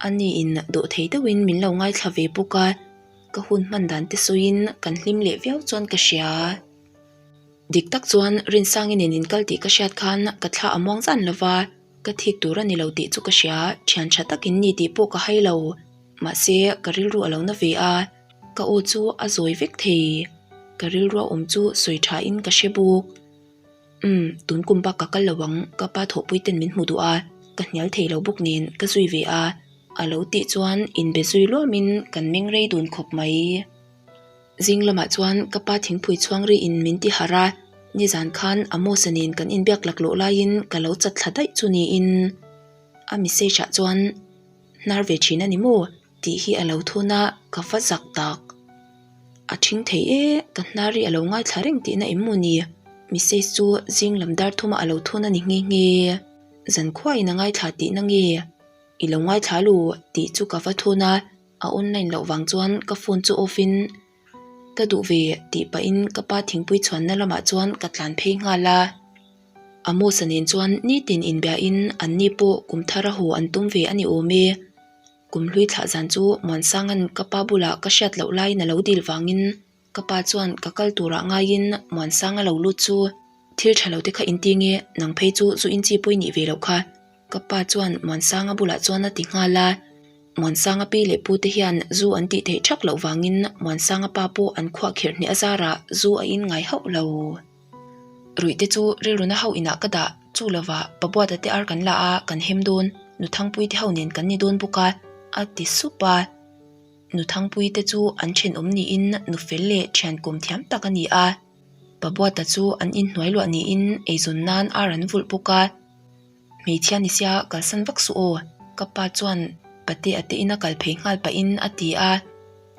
ani in dawh thei deuhin min lo ngaithla ve bawk a, ka hun hman dan te sawiin kan hlim leh viau chuan ka hria. Dik tak chuan Rinsangi nen inkal tih ka hriat khan ka thla a muang zan lo va, ka thik tur a ni lo tih chu ka hria, thian tha takin ni tih pawh ka hai lo, mahse ka rilru a lo na ve a. Ka aw chu a zawi vek thei. Ka rilru a awm chu sawi tha in ka hre bawk. Umm, tun kum bak ka kal lo ang, ka pa thawhpui ten min hmu duh a, ka hnial thei lo bawk nen ka zui ve a, a lo tih chuan inbe zui luam in kan meng rei dun khawp mai. Zing lamah chuan ka pa thingpui chhuang ri in min ti harh a, nizan khan Amos-a nen kan inbiak laklawh laiin ka lo chat thla daih chu niin a message ah chuan hnar ve thin a ni maw? Tih hi a lo thun a, ka va zak tak. A ṭhing thei e, ka hnar hi a lo ngaithla reng tihna em maw ni? Message chu zing lam dar thuma a lo thun a ni nghe nghe. Zankhuain a ngaithla tihna nge? I lo ngaithla lu tih chu ka va thun a, a online loh vang chuan ka phone chu off in ka duh ve tih pahin ka pa thingpui chhuanna lamah chuan ka tlan phei nghal a. Amos-a nen chuan nitin inbiahin anni pawh kum thar a haw an tum ve a ni awm e. Kum hlui thlah zan chu Muansanga'n ka pa bulah ka hriat loh laiin a lo dil vangin ka pa chuan ka kal turah ngaiin Muansanga lo lut chu thil tha lo te kha inti nge nang phei chu zu inchi pawi nih ve loh kha ka pa chuan Muansanga bulah chuan a ti nghal a. Muansanga pi leh pu te hian zu an tih theih thak loh vangin Muansanga pa pawh an khuah khirh hneh a zarah zu a in ngai hauh lo. Ruih te chu rilruna ho inah ka dah, chu lovah Pabuata te ar kan la a, kan hem dawn, Nu Thangpui te ho nen kan ni dawn bawk a, a ti sup a. Nu Thangpui te chu an thenawm niin nu fel leh thian kawm thiam tak a ni a. Pabuata chu an inhnuai luah niin eizawn nan ar an vulh bawk a. Hmeichhia ni sia kalsan vak suh aw, ka pa chuan pate a te ina kal phei nghal pahin a ti a,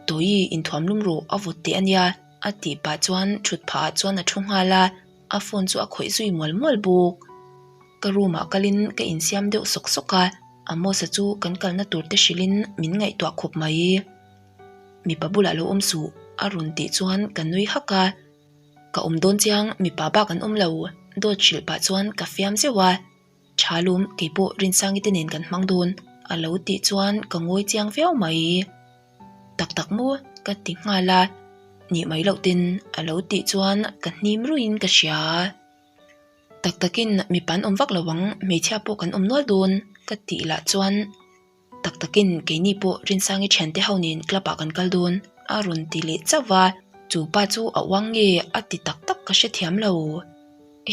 Tawi inthuam lum rawh a vawt teh a nia a tih pah chuan thut phah ah chuan a thu nghal a, a phone chu a khawih zui mual mual bawk. Ka room ah kalin ka insiam deuh sawk sawk a, Amos-a chu kan kalna tur te hrilhin min ngaihtuah khawp mai. Mipa bulah lo awm suh a rawn tih chuan ka nui hak a. Ka awm dawn chiang, mipa bak an awm lo, dawt hrilh pah chuan ka fiam zeuh a, Tha lum, keipawh Rinsangi te nen kan hmang dawn, a lo tih chuan ka ngawi chiang viau mai. Tak tak maw? ka ti nghal a, nih mai loh ten a lo tih chuan ka hnim ruiin ka hria. Tak takin mipa an awm vak lo ang, hmeichhia pawh kan awm nual dawn, ka tih lah chuan. Tak takin keini pawh Rinsangi thiante ho nen club ah kan kal dawn a rawn ti leh chauh va, chu pa chu a uang nge a ti tak tak ka hrethiam lo.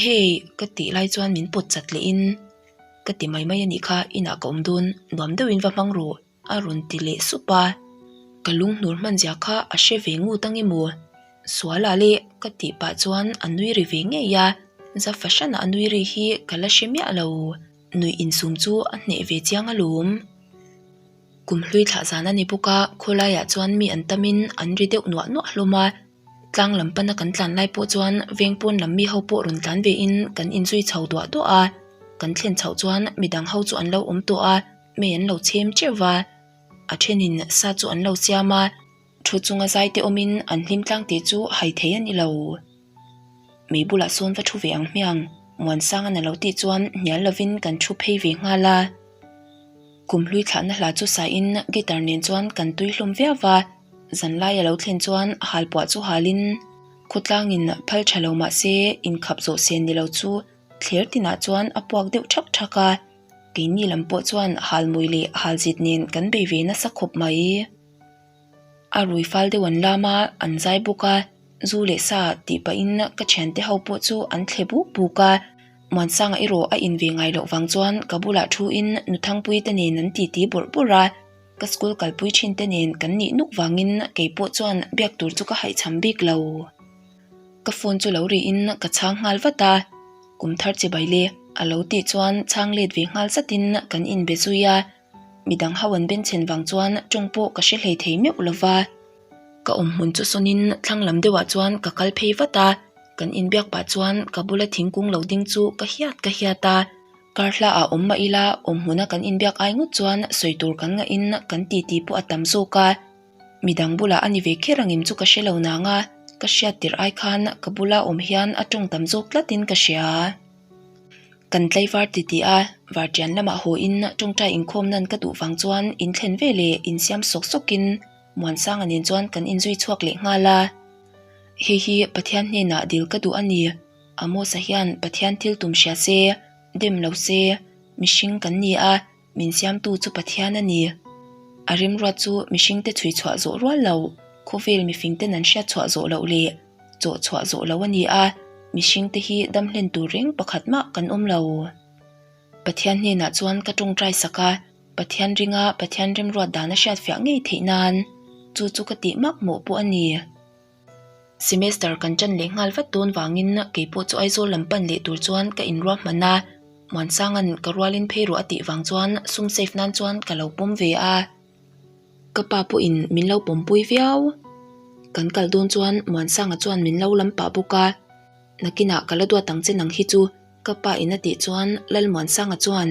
Hey ka tih lai chuan min pawt chat leh in ka ti mai mai a nih kha inah ka awm dawn nuam deuhin va hmang rawh a rawn ti leh sup a, ka lunghnur hman zia kha a hre ve ngut ang emaw Suala leh ka tih pah chuan a nui ri ve ngei a, za fahran a nui ri hi ka la hre miah lo. Nuih insum chu a hneh ve chiang alawm. Kum hlui thlah zan a ni bawk a, khawlaiah chuan mi an tamin an ri deuh nuah nuah hlawm a. Tlang lam pana kan tlan lai pawh chuan veng pawn lam mi ho pawh rawn tlan vein kan inzui chho duah duah a. Kan thlen chhoh chuan midang ho chu an lo awm tawh a, mei an lo chhem teuh va. A thenin sa chu an lo siam a, thu chunga zai te awmin an hlim tlang tih chu hai thei a ni lo. Mei bulah sawn va thu ve ang hmiang, Muansanga'n a lo tih chuan hnial lovin kan thu phei ve nghal a. Kum hlui thlahna hla chu sain guitar nen chuan kan tui hlawm viau va, zanlai a lo thlen chuan halpuah chu halin khawtlangin phal tha lo mah se inkhap zawh sen ni lo chu. Thler tinah chuan a puak deuh thak thak a, keini lam pawh chuan halmui leh halzit nen kan bei ve nasa khawp mai. A rui fal deuh an lam a, an zai bawk a, zu leh sa tih pahin ka thiante ho pawh chu an thle buk buk a, Muansanga erawh a in ve ngai loh vang chuan ka bulah thu in nu Thangpuii te nen an titi bawrh bawrh a, ka school kalpui thin te nen kan nih nuk vangin kei pawh chuan biak tur chu ka haihchham bik lo. Ka phone chu lo ri in ka chhang nghal vat a, kum thar chibai le a lo tih chuan chhang let ve nghal zat in kan in be zui a, midang ho an ben chhen vang chuan tawng pawh ka hre hlei thei meuh lo va. Ka awm hmun chu sawn in thlang lam deuh ah chuan ka kal phei vat a, kan in biak pah chuan ka bula thingkung lo ding chu ka hiat ka hiat a, kar hla ah awm mah ila awm hmuna kan in biak ai ngawt chuan sawi tur kan ngah in kan titi pawh a tam zawk a. Midang bulah a ni ve kher angem chu ka hre lo nang a, ka hriat tirh ai khan ka bula awm hian a tawng tam zawk tlatin ka hria. Kan tlaivar titi a, vartian lamah haw in tawngtai inkhawm nan ka duh vang chuan in thlen ve leh insiam sawk sawkin Muansanga nen chuan kan inzui chhuak leh nghal a. Hei hi Pathian hnenah dil ka duh a ni, Amos-a hian Pathian thil tum hria se, dem lo se, mihring kan ni a, Min siamtu chu Pathian a ni. A rimruat chu mihringte chhui chhuah zawh rual lo, khawvel mifingten an hriat chhuah zawh loh leh chawh chhuah zawh lo a ni a, mihringte hi dam hlen tur reng pakhat mah kan awm lo. Pathian hnenah chuan ka tawngtai sak a, Pathian ringa Pathian rimruat dan a hriat fiah ngei theih nan chu chu ka tih mak mawh pawh a ni. Semester kan ṭan leh nghal vat dawn vangin kei pawh chu Aizawl lam pan leh tur chuan ka inruahman a, Muansanga'n ka rualin phei rawh a tih vang chuan sum safe nan chuan ka lo pawm ve a, ka pa pawhin min lo pawmpui viau. Kan kal dawn chuan Muansanga chuan min lo lam pah bawk a, nakinah ka la duat ang che nang hi chu ka pa in a tih chuan Lalmuansanga chuan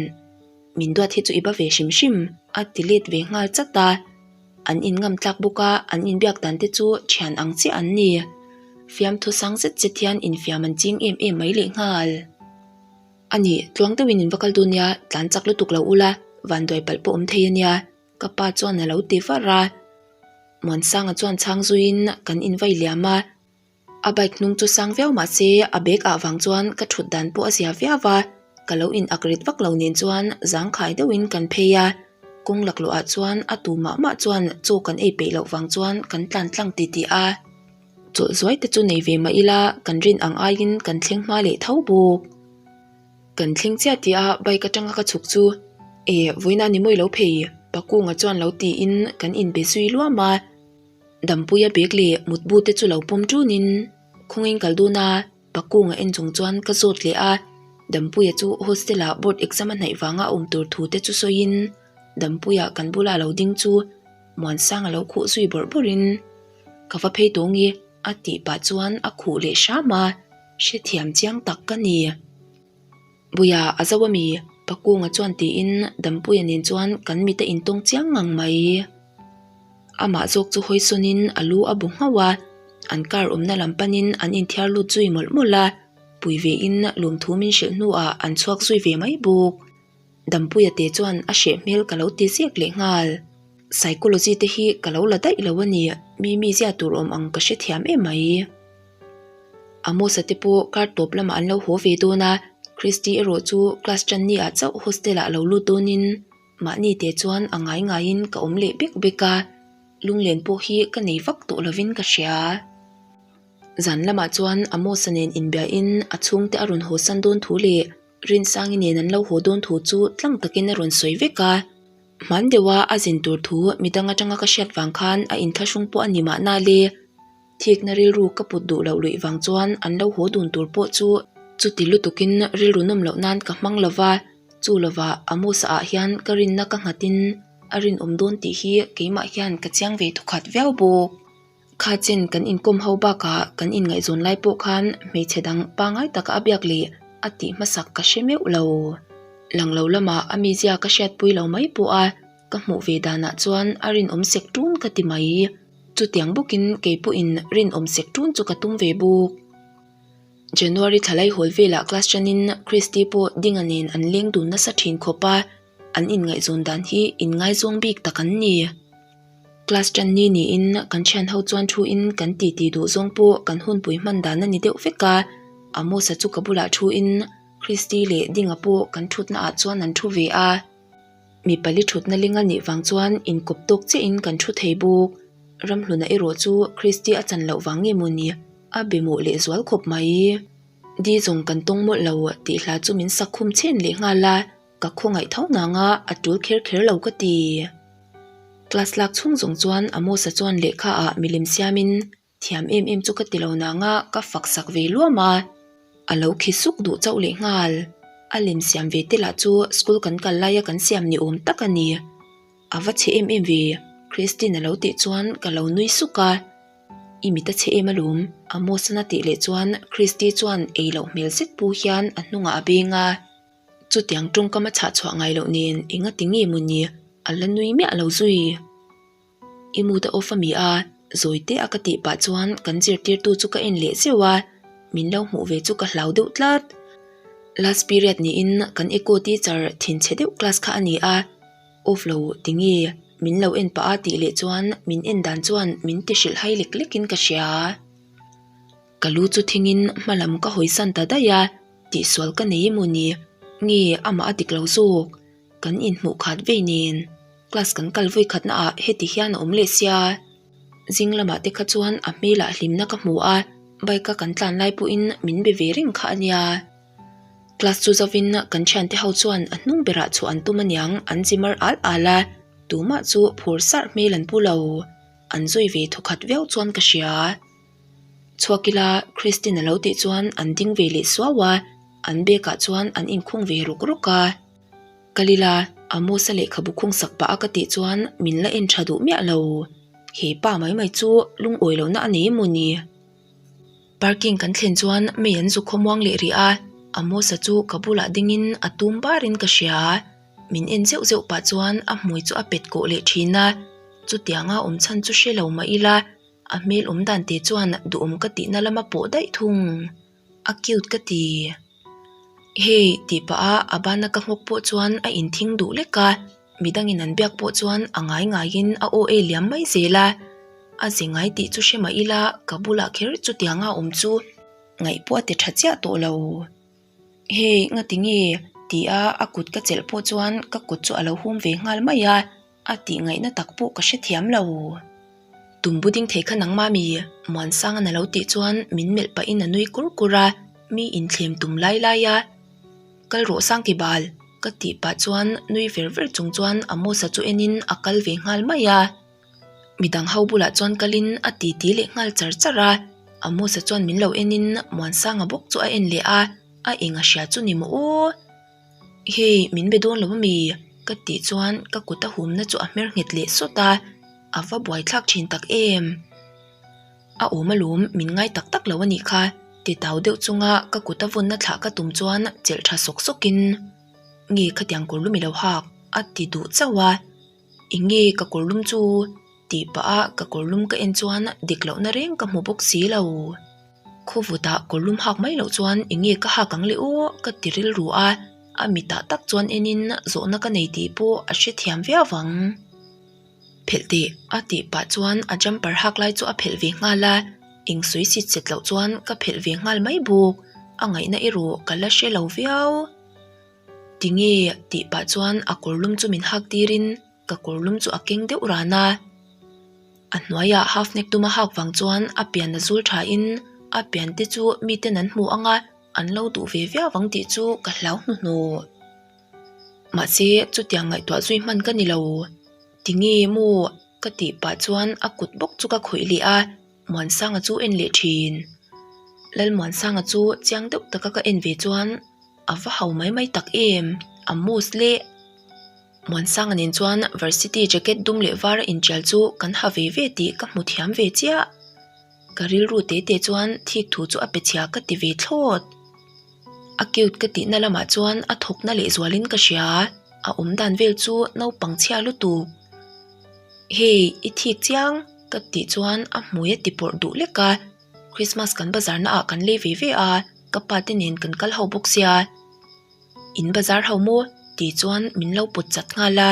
min duat hi chu i ba ve hrim hrim a ti let ve nghal chat a. An in ngam tlak bawk a, an inbiak dan te chu thian ang chiah an ni. Fiamthu sang zet zet hian infiam an ching em em mai leh nghal. A ni, tluang deuhin in va kal dawn nia, tlan chak lutuk lo ula, vanduai palh pawh awm thei a nia, ka pa chuan a lo ti var a. Muansanga chuan chhang zuiin kan invai liam a. A bike hnung chu sang viau mah se a bag ah vang chuan ka thut dan pawh a zia viau a, ka lo in ak rit vak lo nen chuan zangkhai deuhin kan phei a, kawng laklawh ah chuan a tu mah mah chuan chaw kan ei peih loh vang chuan kan tlan tlang ti tih a, chawlh zuai te chu nei ve mah ila kan rin ang aiin kan thleng hma leh tho bawk. Kan thleng chiah tih a bike atanga ka chhuk chu e vawiin a ni mawi lo phei Pakunga chuan lo tiin kan inbe zui luam a. Dampuia bag leh mutbu te chu lo pawm ṭunin khawngin kal dun a, Pakunga en chung chuan ka zawt leh a, Dampuia chu hostel ah board exam a hnaih vanga a awm tur thu te chu sawiin Dampuia kan bula lo ding chu Muansang a lo khuh zui bawrh bawrhin ka va phei tawng i a tih pah chuan a khuh leh hram a, hrethiam chiang tak ka ni. Buia a zo a mi? Pakunga chuan tiin Dampuia nen chuan kan mit a intawng chiang ngang mai. Amah zawk chu hawi sawnin a lu a bu nghauh a, an car awmna lam panin an inthiar lut zui mawlh mawlh a, pui vein lawmthu min hrilh hnuah an chhuak zui ve mai bawk. Dampuia te chuan a hreh hmel ka lo ti ziak leh nghal. Psychology te hi ka lo la daih lo a ni, mi mizia tur awm ang ka hrethiam em mai. Amos-a te pawh kar tawp lamah an lo haw ve dawn a, Christy erawh chu class tan ni ah chauh hostel ah lo lut dawnin mahni te chuan a ngai ngaiin ka awm leh bek bek a, lunglen pawh hi ka nei vak tawh lovin ka hria. Zan lamah chuan Amos-a nen inbiahin a chhungte a rawn haw san dawn thu leh Rinsangi nen an lo haw dawn thu chu tlang takin a rawn sawi vek a, hman deuha a zin tur thu midang atanga ka hriat vang khan a inthlahrung pawh a ni mahna le. Thikna rilru ka put duh loh luih vang chuan an lo haw dun tur pawh chu chuti lutukin rilru nawm loh nan ka hmang lo va, chu lovah Amos-a ah hian ka rinna ka nghatin a rinawm dawn tih hi keimah hian ka chiang ve thawkhat viau bawk. Kha chen kan inkawm ho bakah kan inngaihzawn lai pawh khan hmeichhe dang pangngai taka a biak leh a tih hmasak ka hre meuh lo. Lang lo lamah a mizia ka hriatpui lo mai pawh a, ka hmuh ve danah chuan a rinawm sek ṭun ka ti mai. Chutiang bawkin kei pawhin rinawm sek ṭun chu ka tum ve bawk. January thlalai hawl velah class ṭanin Christy pawh Dinga nen an leng dun nasa ṭhin khawp a, an inngaihzawn dan hi inngaizawng bik tak an ni. Class ṭan ni niin kan ṭhian ho chuan thuin kan titi duh zawng pawh kan hunpui hman dan a ni deuh vek a, Amos-a chu ka bulah thuin. Christy leh Dinga pawh kan thutna ah chuan an thu ve a. Mi pali thutna ling a nih vang chuan inkawp tawk chiahin kan thu thei bawk. Ramhluna erawh chu Christy a chan loh vang nge maw ni? A be mawh leh zual khawp mai. Di zawng kan tawng mawlh lo tih hla chu min sak khum chhen leh nghal a, ka khawngaih tho nang a, a tul kher kher lo ka ti. Class lak chhung zawng chuan Amos-a chuan lehkha ah milim siamin Thiam em em chu ka ti lo nang a, ka fak sak ve luam a. A lo khi suk duh chauh leh nghal. A lem siam ve te lah chu school kan kal laia kan siam ni awm tak a ni. A va chhe em em ve, Christine a lo tih chuan ka lo nui suk a. I mit a chhe em alawm, Amos-an a tih leh chuan Christy chuan ei loh hmel zet pu hian a hnungah a beng a. Chutiang tawngkam a chhah chhuah ngai loh nen enga ti nge maw ni, a la nui miah lo zui. I mood a off a mi a, zawi te a ka tih pah chuan kan zirtirtu chu ka en leh zeuh a, min lo hmuh ve chu ka hlau deuh tlat. Last period niin kan eco teacher thinchhe deuh class kha a ni a, off lo tinge min lo en pah a tih leh chuan min en dan chuan min ti hrilh hai lek lek in ka hria. Ka lu chu thingin hma lam ka hawi san ta daih a, tihsual ka nei emaw ni? Nge amah a dik lo zawk? Kan inhmuh khat vei nen class kan kal vawi khatna ah heti hian a awm leh sia. Zing lamah te kha chuan a hmelah hlimna ka hmu a, bike a kan tlan lai pawhin min be ve reng kha a nia. Class chu zovin kan thiante ho chuan a hnung berah chhuah an tum aniang an chi mar al al a, tumah chu phur sarh hmel an pu lo. An zui ve thawkhat viau chuan ka hria. Chhuak ila Christine a lo tih chuan an ding ve leh suau a, an bag ah chuan an inkhung ve ruk ruk a. Kal ila, Amos-a lehkhabu khung sak pah a ka tih chuan min la en tha duh miah lo. He pa mai mai chu lungawi lohna a nei emaw ni? Parking kan thlen chuan mei an zu khawmuang leh rih a, Amos-a chu ka bulah dingin a tum barin ka hria. Min en zeuh zeuh pah chuan a hmui chu a pet kawh leh thin a, chutianga awm chhan chu hre lo mah ila a hmel awm dan te chuan duhawm ka tihna lama pawh daih thung. A cute ka ti. Hey tih pah a a bana ka nghawk pawh chuan a inthing duh lek a, midangin an biak pawh chuan a ngai ngaiin a aw ei liam mai zel a. A ze ngai tih chu hre mah ila ka bulah kher chutianga awm chu ngaih pawh a ti tha chiah tawh lo. Hey ngati nge? ti a a kut ka chelh pawh chuan ka kut chu a lo hum ve nghal mai a. A tih ngaihna tak pawh ka hrethiam lo. Tumbu ding thei kha nangmah mi? Muansanga'n a lo tih chuan min melh pahin a nui kur kur a, mi inthlem tum lai lai a. Kal rawh Sangki bal! ka tih pah chuan nui ver ver chung chuan Amos-a chu enin a kal ve nghal mai a. Midang ho bulah chuan kalin a titi leh nghal char char a, Amos-a chuan min lo enin Muansanga bawk chu a en leh a, a eng a hria chu ni maw aw? Hei min be dawn lo ami? Ka tih chuan ka kut a humna chu a hmer nghet leh sawt a, a va buaithlak thin tak em. A awm alawm min ngai tak tak lo a nih kha, ti tau deuh chunga ka kut a vawnna thlah ka tum chuan chelh tha sawk sawkin, Nge khatiang kawr lum i lo hak? a ti duh chauh a, Enge ka kawr lum chu? tih pah a ka kawr lum ka en chuan dik lohna reng ka hmu bawk si lo. Khawvutah kawrlum hak mai loh chuan enge ka hak ang le aw ka ti rilru a, a mitah tak chuan enin zawhna ka nei tih pawh a hrethiam viau vang. Phelh teh a tih pah chuan a jumper hak lai chu a phelh ve nghal a, eng sawi sit set loh chuan ka phelh ve nghal mai bawk, a ngaihna erawh ka la hre lo viau. Tinge tih pah chuan a kawrlum chu min hak tirin ka kawrlum chu a keng deuh ran a. A hnuaiah half neck duma hak vang chuan a pian a zul thain a pian te chu miten an hmu ang a, an lo duh ve viau ang tih chu ka hlau hnuhnawh. Mahse chutiang ngaihtuah zui hman ka ni lo. Tinge maw ka tih pah chuan a kut bawk chu ka khawih leh a, Muansanga chu en leh thin. Lalmuansanga chu chiang deuh taka ka en ve chuan a va hau mai mai tak em, a moose leh. Muansanga nen chuan varsity jacket dum leh var a intial chu kan ha ve ve tih ka hmu thiam ve chiah. Ka rilru te te chuan thik thu chu a pe chhia ka ti ve thlawt. A cute ka tihna lamah chuan a thawkna leh zualin ka hria, a awm dan vel chu naupang chhia lutuk. Hey, i thik chiang ka tih chuan a hmui a ti pawrh duh lek a, Christmas kan bazar naah kan lei ve ve a, ka pa te nen kan kal ho bawk sia. In bazar ho maw? tih chuan min lo pawt chat nghal a.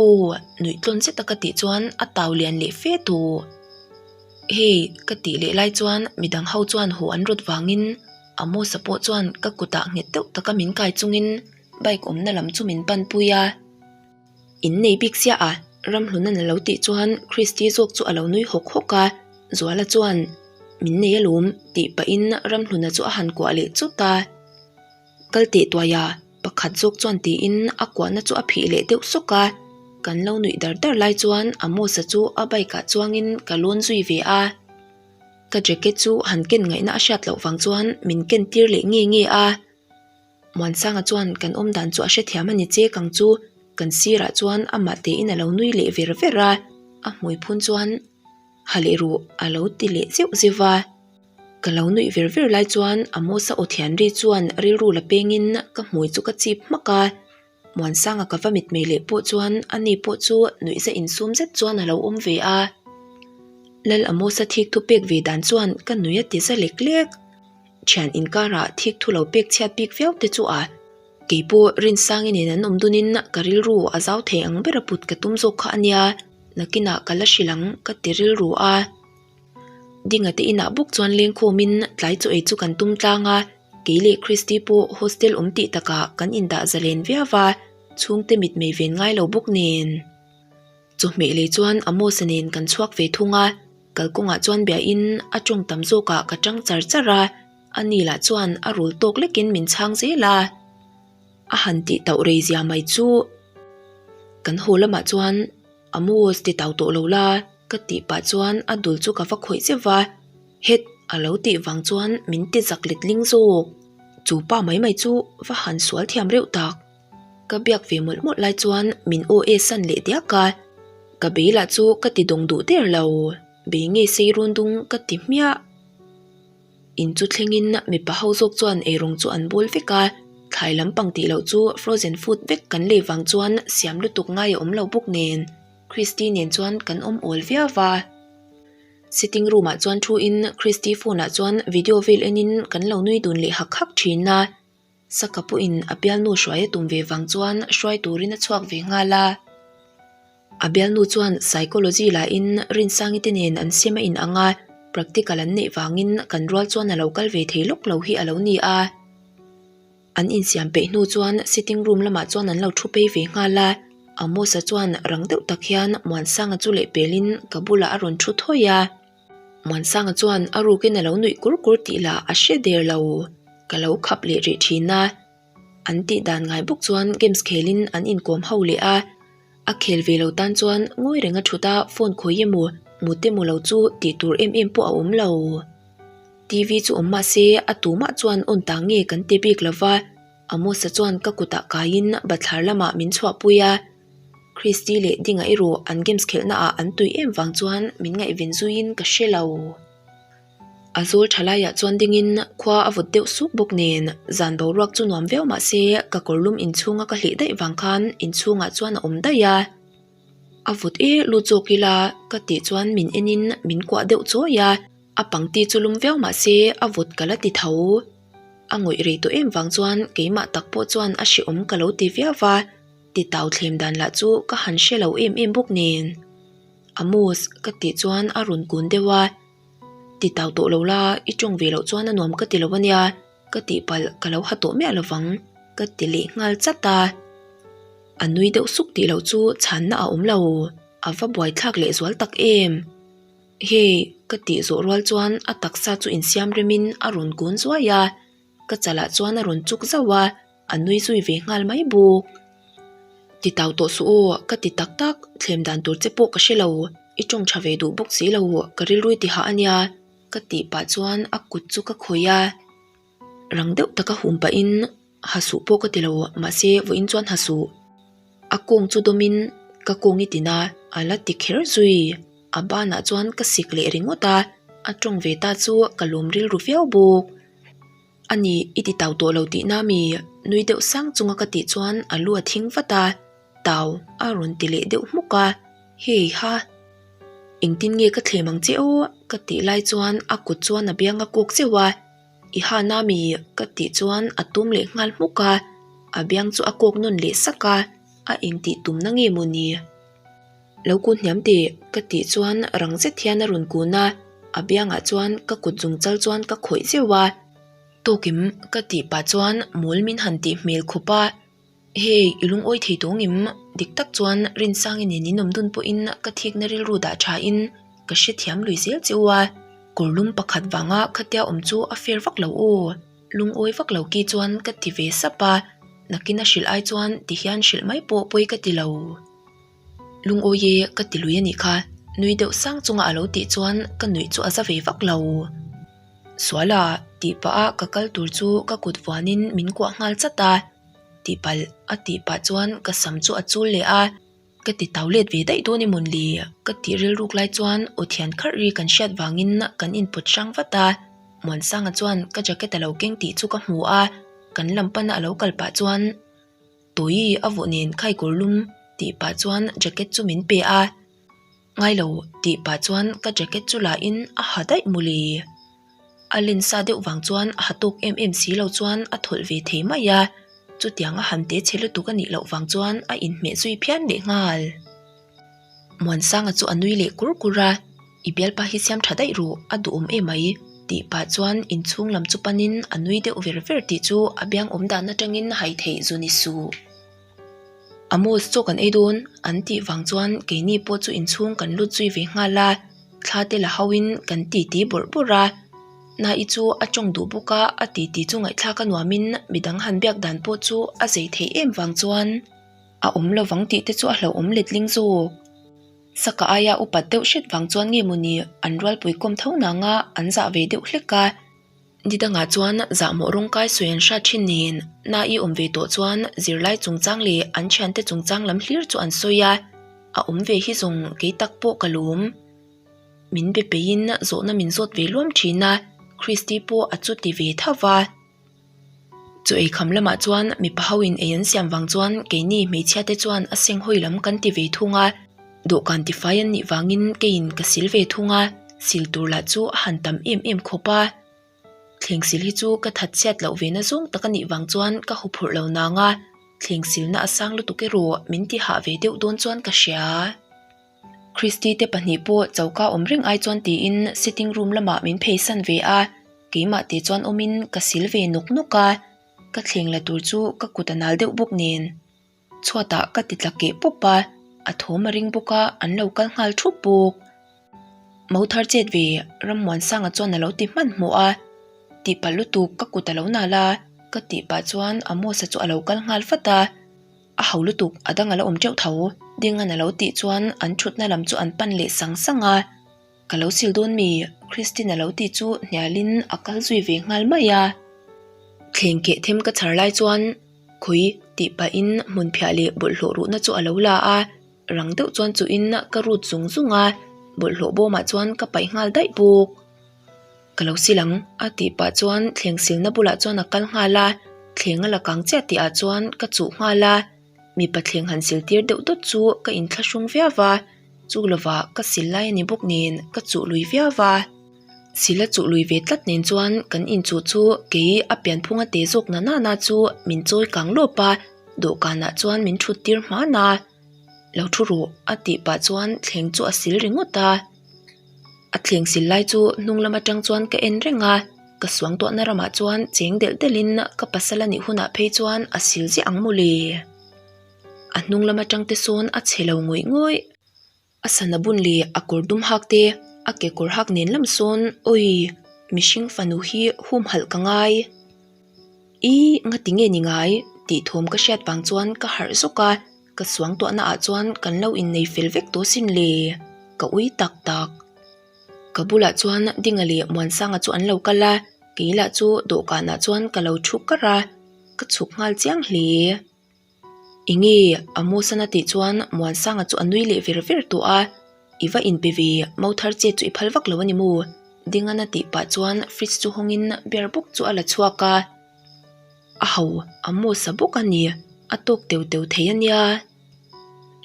Aw, nuih tlawn zet a ka tih chuan a tau lian leh fe tawh. Hei, ka tih leh lai chuan midang ho chuan haw an rawt vangin. Amos-a pawh chuan ka kutah nghet deuh taka min kai chungin bike awmna lam chu min panpui a. In nei bik chiah a, Ramhluna'n a lo tih chuan Christy zawk chu a lo nui hawk hawk a, Zuala chuan, Min nei alawm, tih pahin Ramhluna chu a han kuah leh chawt a. Kal teh tuai a, pakhat zawk chuan tiin a kuahna chu a phih leh deuh sawk a, kan lo nuih dar dar lai chuan Amos-a chu a bike ah chuangin ka lawn zui ve a. Ka jacket chu han ken ngaihna a hriat loh vang chuan min ken tir leh nge nge a. Muansanga chuan kan awm dan chu a hrethiam a ni che kang chu kan sirah chuan amah tein a lo nui leh ver ver a, a hmui phun chuan ha leh ruh a lo ti leh zeuh zeuh a. Ka lo nuih ver ver lai chuan Amos-a aw thian ri chuan rilru la pengin ka hmui chu ka chip hmak a, Muansanga ka va mitmei leh pawh chuan ani pawh chu nuihza insum zet chuan a lo awm ve a. Lal Amos-a thik thu pek ve dan chuan ka nui a ti za lek lek. Thian inkarah thik thu lo pek chhiat bik viau te chu a kei pawh Rinsangi nen an awm dunin ka rilru a zau thei ang ber a put ka tum zawk kha a nia, nakinah ka la hrilh ang ka ti rilru a. Dinga te inah bawk chuan lengkhawmin tlai chaw ei chu kan tum tlang a, kei leh Christy pawh hostel awm tih takah kan indah zalen viau a, chhungte mitmei ven ngai lo bawk nen. Chawhmeh lei chuan Amos-a nen kan chhuak ve thung a, kalkawngah chuan biain a tawng tam zawkah ka tang char char a, ani lah chuan a rul tawk lekin min chhang zel a. A han tih tauh rei zia mai chu kan haw lamah chuan Amos ti tau tawh lo la ka tih pah chuan a dul chu ka va khawih zeuh va, het a lo tih vang chuan min ti zak letling zawk. Chu pa mai mai chu va han sual thiam reuh tak. Ka biak ve mawlh mawlh lai chuan min aw e san leh diak a, ka bei lah chu ka ti dawng duh der lo, bei ngei sei run dung ka ti hmiah. In chu thlengin mipa ho zawk chuan eirawng chu an bawl vek a, thlai lampang tih loh chu frozen food vek kan lei vang chuan siam lutuk ngai a awm lo bawk nen Christy nen chuan kan awm awl viau va. Sitting room ah chuan thu in Christy phone ah chuan video vel en in kan lo nui dun leh hak hak thin a. Saka pawhin a bialnu hruai a tum ve vang chuan hruai turin a chhuak ve nghal a. A bialnu chuan psychology lahin Rinsangi te nen an siam a in ang a, practical an neih vangin kan rual chuan a lo kal ve thei lawk lo hi a lo ni a. An insiam peih hnu chuan sitting room lamah chuan an lo thu phei ve nghal a, Amos-a chuan rang deuh tak hian Muansanga chu lehpelin ka bulah a rawn thu thawi a. Muansanga chuan a rukin a lo nuih kur kur tih lah a hre der lo. Ka lo khap leh rih thin a. An tih dan ngai bawk chuan games khelin an inkawm ho leh a. A khel ve lo tan chuan ngawi reng a thut a phone khawi emaw mut emaw lo chu tih tur em em pawh a awm lo. TV chu awm mah se a tumah chuan on ta nge kan ti bik lo va. Amos-a chuan ka kutah kaiin bathlar lamah min chhuahpui a. Christy leh Dinga erawh an games khelhna ah an tui em vang chuan min ngaihven zuiin ka hre lo. A zawl tha laiah chuan dingin khua a vawt deuh suk bawk nen zan boruak chu nuam viau mah se ka kawrlum inchhunga ka hlih daih vang khan inchhungah chuan a awm daih a. A vawt e lut zawk ila ka tih chuan min enin min kuah deuh chawi a, a pangti chu lum viau mah se a vawt ka la ti tho. A ngawih rei tawh em vang chuan keimah tak pawh chuan a hrehawm ka lo ti viau va. Ti tau thlem dan lah chu ka han hre lo em em bawk nen. Amos ka tih chuan a rawn kun deuh a, Ti tau tawh lo la, i tawng ve loh chuan a nuam ka ti lo ania, ka tihpalh ka lo ha tawh miah lovang ka ti leh nghal chat a. A nui deuh suk tih loh chu chhanna a awm lo, a va buaithlak leh zual tak em. Hei ka tih zawh rual chuan a taksa chu insiam remin a rawn kun zuai a. Ka chalah chuan a rawn chuk zauh a, a nui zui ve nghal mai bawk. Ti tau tawh suh aw, ka ti tak tak, thlem dan tur che pawh ka hre lo, i tawng tha ve duh bawk si lo, ka rilrui ti hah a nia, ka tih pah chuan a kut chu ka khawih a. Rang deuh taka hum pahin ha suh pawh ka ti lo, mahse vawiin chuan ha suh. A kawng chu dawmin ka kawng i tin a, a la ti kher zui. A banah chuan ka sik leh ringawt a, a tawng ve ta chu ka lawm rilru viau bawk. A ni, i ti tau tawh lo tihna mi? Nui deuh sang chunga ka tih chuan a lu a thing vat a, tau a rawn ti leh deuh hmuk a, Hei ha, engtin nge ka thlem ang che aw? ka tih lai chuan a kut chuan a biang a kawk zeuh a, I ha na mi? ka tih chuan a tum leh nghal hmuk a, a biang chu a kawk nawn leh sak a, a engtih tumna nge maw ni? Lo kun hniam teh ka tih chuan rang zet hian a rawn kun a, a biangah chuan ka kut zung chal chuan ka khawih zeuh a. Tawkim ka tih pah chuan mawl min han tih hmel khawp a, Hei i lungawi thei tawng em? Dik tak chuan Rinsangi nen in awm dun pawhin ka thikna rilru dah thain ka hrethiam lui zel che u a, kawrlum pakhat vanga khatia awm chu a fair vak lo aw. Lungawi vak lo ki chuan ka ti ve sap a, nakin a hrilh ai chuan ti hian hrilh mai pawh pawi ka ti lo. Lungawi e ka ti lui a nih kha, nui deuh sang chunga a lo tih chuan ka nuih chu a za ve vak lo. Suala tih pah a ka kal tur chu ka kut vuanin min kuah nghal chat a, tihpalh a tih pah chuan ka sam chu a chul leh a. Ka ti tau let ve daih dawn emawn le? Ka tih rilruk lai chuan aw thian kharh ri kan hriat vangin kan inpawt hrang vat a. Muansanga chuan ka jacket a lo keng tih chu ka hmu a, kan lam pana a lo kal pah chuan Tawi a vawh nen khaikawr lum tih pah chuan jacket chu min pe a. Ngai lo tih pah chuan ka jacket chu la in a ha daih mawle. A len sa deuh vang chuan a ha tawk em em si lo chuan a thawlh ve thei mai a, chutiang a han te chhe lutuk a nih loh vang chuan a inhmeh zui phian leh nghal. Muansanga chu a nui leh kur kur a, I bialpa hi siam tha daih ru, a duhawm emai tih pah chuan inchhung lam chu panin a nui deuh ver ver tih chu a biang awm dan atangin hai theih zu ni suh. Amos chaw kan ei dawn an tih vang chuan keini pawh chu inchhung kan lut zui ve nghal a, thla te la hauhin kan titi bawrh bawrh a. Nai chu a tawng duh bawk a, a titi chu ngaihthlak a nuamin midang han biak dan pawh chu a zei theih em vang chuan a awm lovang tih te chu a hlauhawm letling zawk. Saka aia upat deuh hret vang chuan nge mawni an rualpui kawm tho nanga an zah ve deuh hlek a. Ni dangah chuan zahmawh rawngkai sawi an hrat thin nen, na i awm ve tawh chuan zirlai chungchang leh an thiante chungchang lam hlir chu an sawi a, a awm ve hi zawng kei tak pawh ka lawm. Min be peiin zawhna min zawt ve luam thin a, Christy pawh a chuti ve tho va. Chaw ei kham lamah chuan mipa ho in ei an siam vang chuan keini hmeichhia te chuan a seng hawi lam kan ti ve thung a, dawhkan tifai an nih vangin keiin ka sil ve thung a, sil tur lah chu a han tam em em khawp a. Thleng sil hi chu ka that chhiat loh ve na zawng tak a nih vang chuan ka haw phurh lo nang a, thleng silna a sang lutuk erawh min ti hah ve deuh dawn chuan ka hria. Christy te pahnih pawh choka awm reng ai chuan tiin sitting room lamah min phei san ve a, keimah te chuan awmin ka sil ve nawk nawk a, ka thleng la tur chu ka kut a nal deuh bawk nen. Chhuatah ka ti tla keh pawp a, a thawm a ring bawk a, an lo kal nghal thup bawk. Mo thar chet ve Rammuansanga chuan a lo ti hmanhmawh a, tihpalh lutuk ka kut a lo nal a, ka tih pah chuan Amos-a chu a lo kal nghal vat a. A ho lutuk, a dang a la awm teuh tho. Dingan a lo tih chuan an thutna lam chu an pan leh sang sang a. Ka lo sil dawn mi? Christine a lo tih chu hnialin a kal zui ve nghal mai a. Thleng keh them ka chhar lai chuan khawi tih pahin hmunphiah leh bawlhhlawh ruhna chu a lo la a, rang deuh chuan chuhin ka rut zung zung a, bawlhhlawh bawmah chuan ka paih nghal daih bawk. Ka lo sil ang a tih pah chuan thleng silna bulah chuan a kal nghal a, thleng a la kang chiah tih ah chuan ka chuh nghal a, mipa thleng han sil tir deuh dawt chu ka inthlahrung viau va, chu lovah ka sil lai a ni bawk nen ka chuh lui viau va. Sil a chuh lui ve tlat nen chuan kan inchuh chu kei a pianphunga te zawk na nana chu min chawi kang lawp a, dawhkanah chuan min thut tir hman a, lo thu rawh a tih pah chuan thleng chu a sil ringawt a. A thleng sil lai chu hnung lam atang chuan ka en reng a, ka suang tawhna ramah chuan cheng delh delhin ka pasal a nih hunah phei chuan a sil ziah ang mawle. A hnung lam atang te sawn a chhe lo ngawih ngawih. A sana bun leh a kawr dum hak te, a kekawr hak nen lam sawn awi mihring fanu hi humhalh ka ngai. I ngati nge ni ngai tih thawm ka hriat vang chuan ka harh zawk a. Ka suang tuahna ah chuan kan lo innei fel vek tawh sin le, ka ui tak tak. Ka bulah chuan Dinga leh Muansanga chu an lo kal a, kei lah chu dawhkanah chuan ka lo thu kar a, ka chhuk nghal chiang hle. Enge Amosan a tih chuan Muansanga chu a nui leh ver ver tawh a, I va inpe ve, mo thar chet chu i phal vak lo a ni maw? Dingan a tih pah chuan fridge chu hawngin beer bawk chu a la chhuak a. A ho a mawsa bawk a ni, a tawk teu teu thei a nia.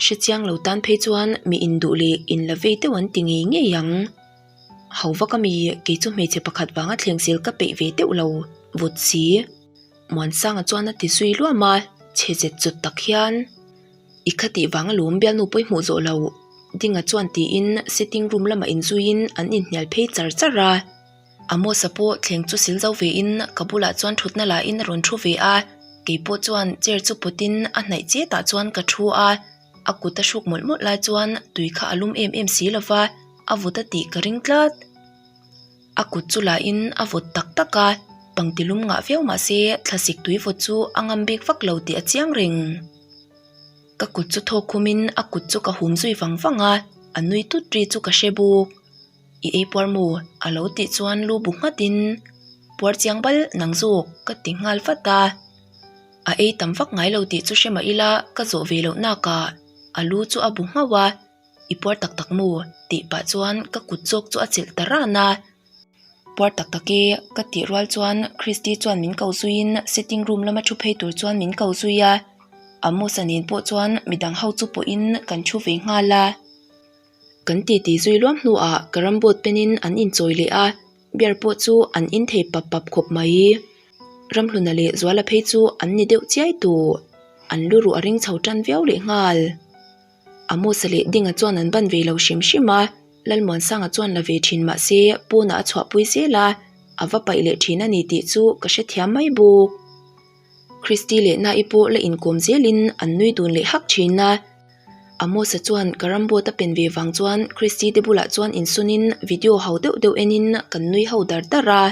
Hre chiang lo tan phei chuan mi induh leh in la vei deuh an ti ngei ngei ang. Ho vak a mi kei chu hmeichhe pakhat vanga thleng zel ka peih ve deuh lo vawt si. Muansanga chuan a ti zui luam a, chhe zet zawt tak hian i kha tih vang alawm bialnu pawihmawh zawh lo Dinga chuan tiin sitting room lamah inzuiin an inhnial phei char char a. Amos-a pawh thleng chu sil zo ve in ka bulah chuan thutna la in a rawn thu ve a, keipawh chuan chair chu pawt in a hnaih chet ah chuan ka thu a, a kut a hruk mawlh mawlh lai chuan tui kha a lum em em si lo va, a vut a tih ka ring tlat. A kut chu la in a vawt tak tak a, pangti lum ngah viau mah se thlasik tui vawt chu a ngam bik vak lo tih a chiang reng. Ka kut chu thawk khum in a kut chu ka hum zui vang vang a, a nui tut ri chu ka hre buk. I ei puar maw? A lo tih chuan lu bu nghat in puar chiang bal nang zawk ka ti nghal vat a. A ei tam vak ngai lo tih chu hre mah ila ka zawh ve loh nak ah a lu chu a bu nghauh a. I puar tak tak maw? Tih pah chuan ka kut zawk chu a chelh ta ran a. Puar tak tak e ka tih rual chuan Christy chuan min ko zuiin sitting room lama thu phei tur chuan min ko zui a. Amos-a nen pawh chuan midang ho chu pawhin kan thu ve nghal a. Kan titi zui luam hnuah carrom board penin an inchawi leh a, beer pawh chu an in thei pap pap khawp mai. Ramhluna leh Zuala phei chu an ni deuh chiai tawh. An lu ruh a ring chho tan viau leh nghal. Amos-a leh Dinga chuan an ban ve lo hrim hrim a, Lalmuansanga chuan la ve thin mah se pawnah a chhuahpui zel a, a va paih leh thin a ni tih chu ka hrethiam mai bawk. Christy leh Na'i pawh la inkawm zelin an nui dun leh hak thin a. Amos-a chuan ka ramboot a pen ve vang chuan Christy te bulah chuan insunin video ho deuh deuh enin kan nui ho dar dar a.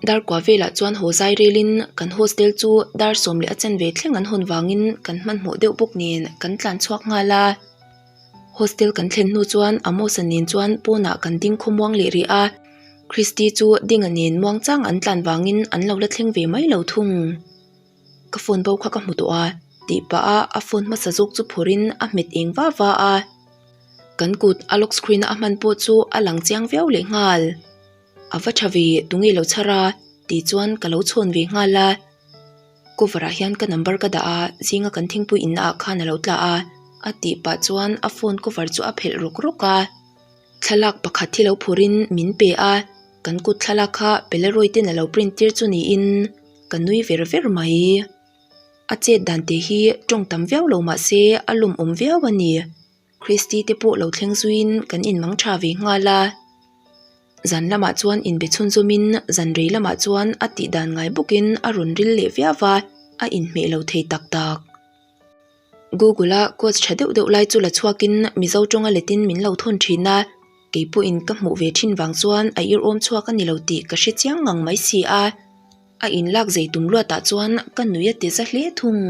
Dar kua velah chuan haw zai relin kan hostel chu dar sawm leh a chanve thleng an hawn vangin kan hmanhmawh deuh bawk nen kan tlan chhuak nghal a. Hostel kan thlen hnu chuan Amos-a nen chuan pawnah kan ding khawmuang leh rih a, Christy chu Dinga nen muangchang an tlan vangin an lo la thleng ve mai lo thung. Ka phone bo kha ka hmu tawh a tih pah a a phone hmasa zawk chu phawrhin a hmet eng va va a. Kan kut a lock screen a a hman pawh chu a lang chiang viau leh nghal. A va tha ve tunge lo chhar a tih chuan ka lo chhawn ve nghal a. Cover ah hian ka number ka dah a zinga kan thingpui inna ah khan a lo tla a a tih pah chuan a phone cover chu a phelh rawk rawk a. Thlalak pakhat hi lo phur in min pe a, kan kut thlalak kha Polaroid ten a lo print tir chu niin ka nui ver ver mai. A chet dan te hi tawng tam viau lo mah se a lawmawm viau a ni. Christy te pawh lo thleng zuiin kan inmang tha ve nghal a. Zan lamah chuan inbe chhunzawmin zan rei lamah chuan a tih dan ngai bawkin a rawn ril leh viau a, a inhmeh lo thei tak tak. Google a quotes tha deuh deuh lai chu la chhuakin Mizo tawnga letin min lo thawn thin a, kei pawhin ka hmuh ve thin vang chuan a irhawm chhuak a ni lo tih ka hre chiang ngang mai si a, a inlak zei tum luatah chuan ka nui a ti za hle thung.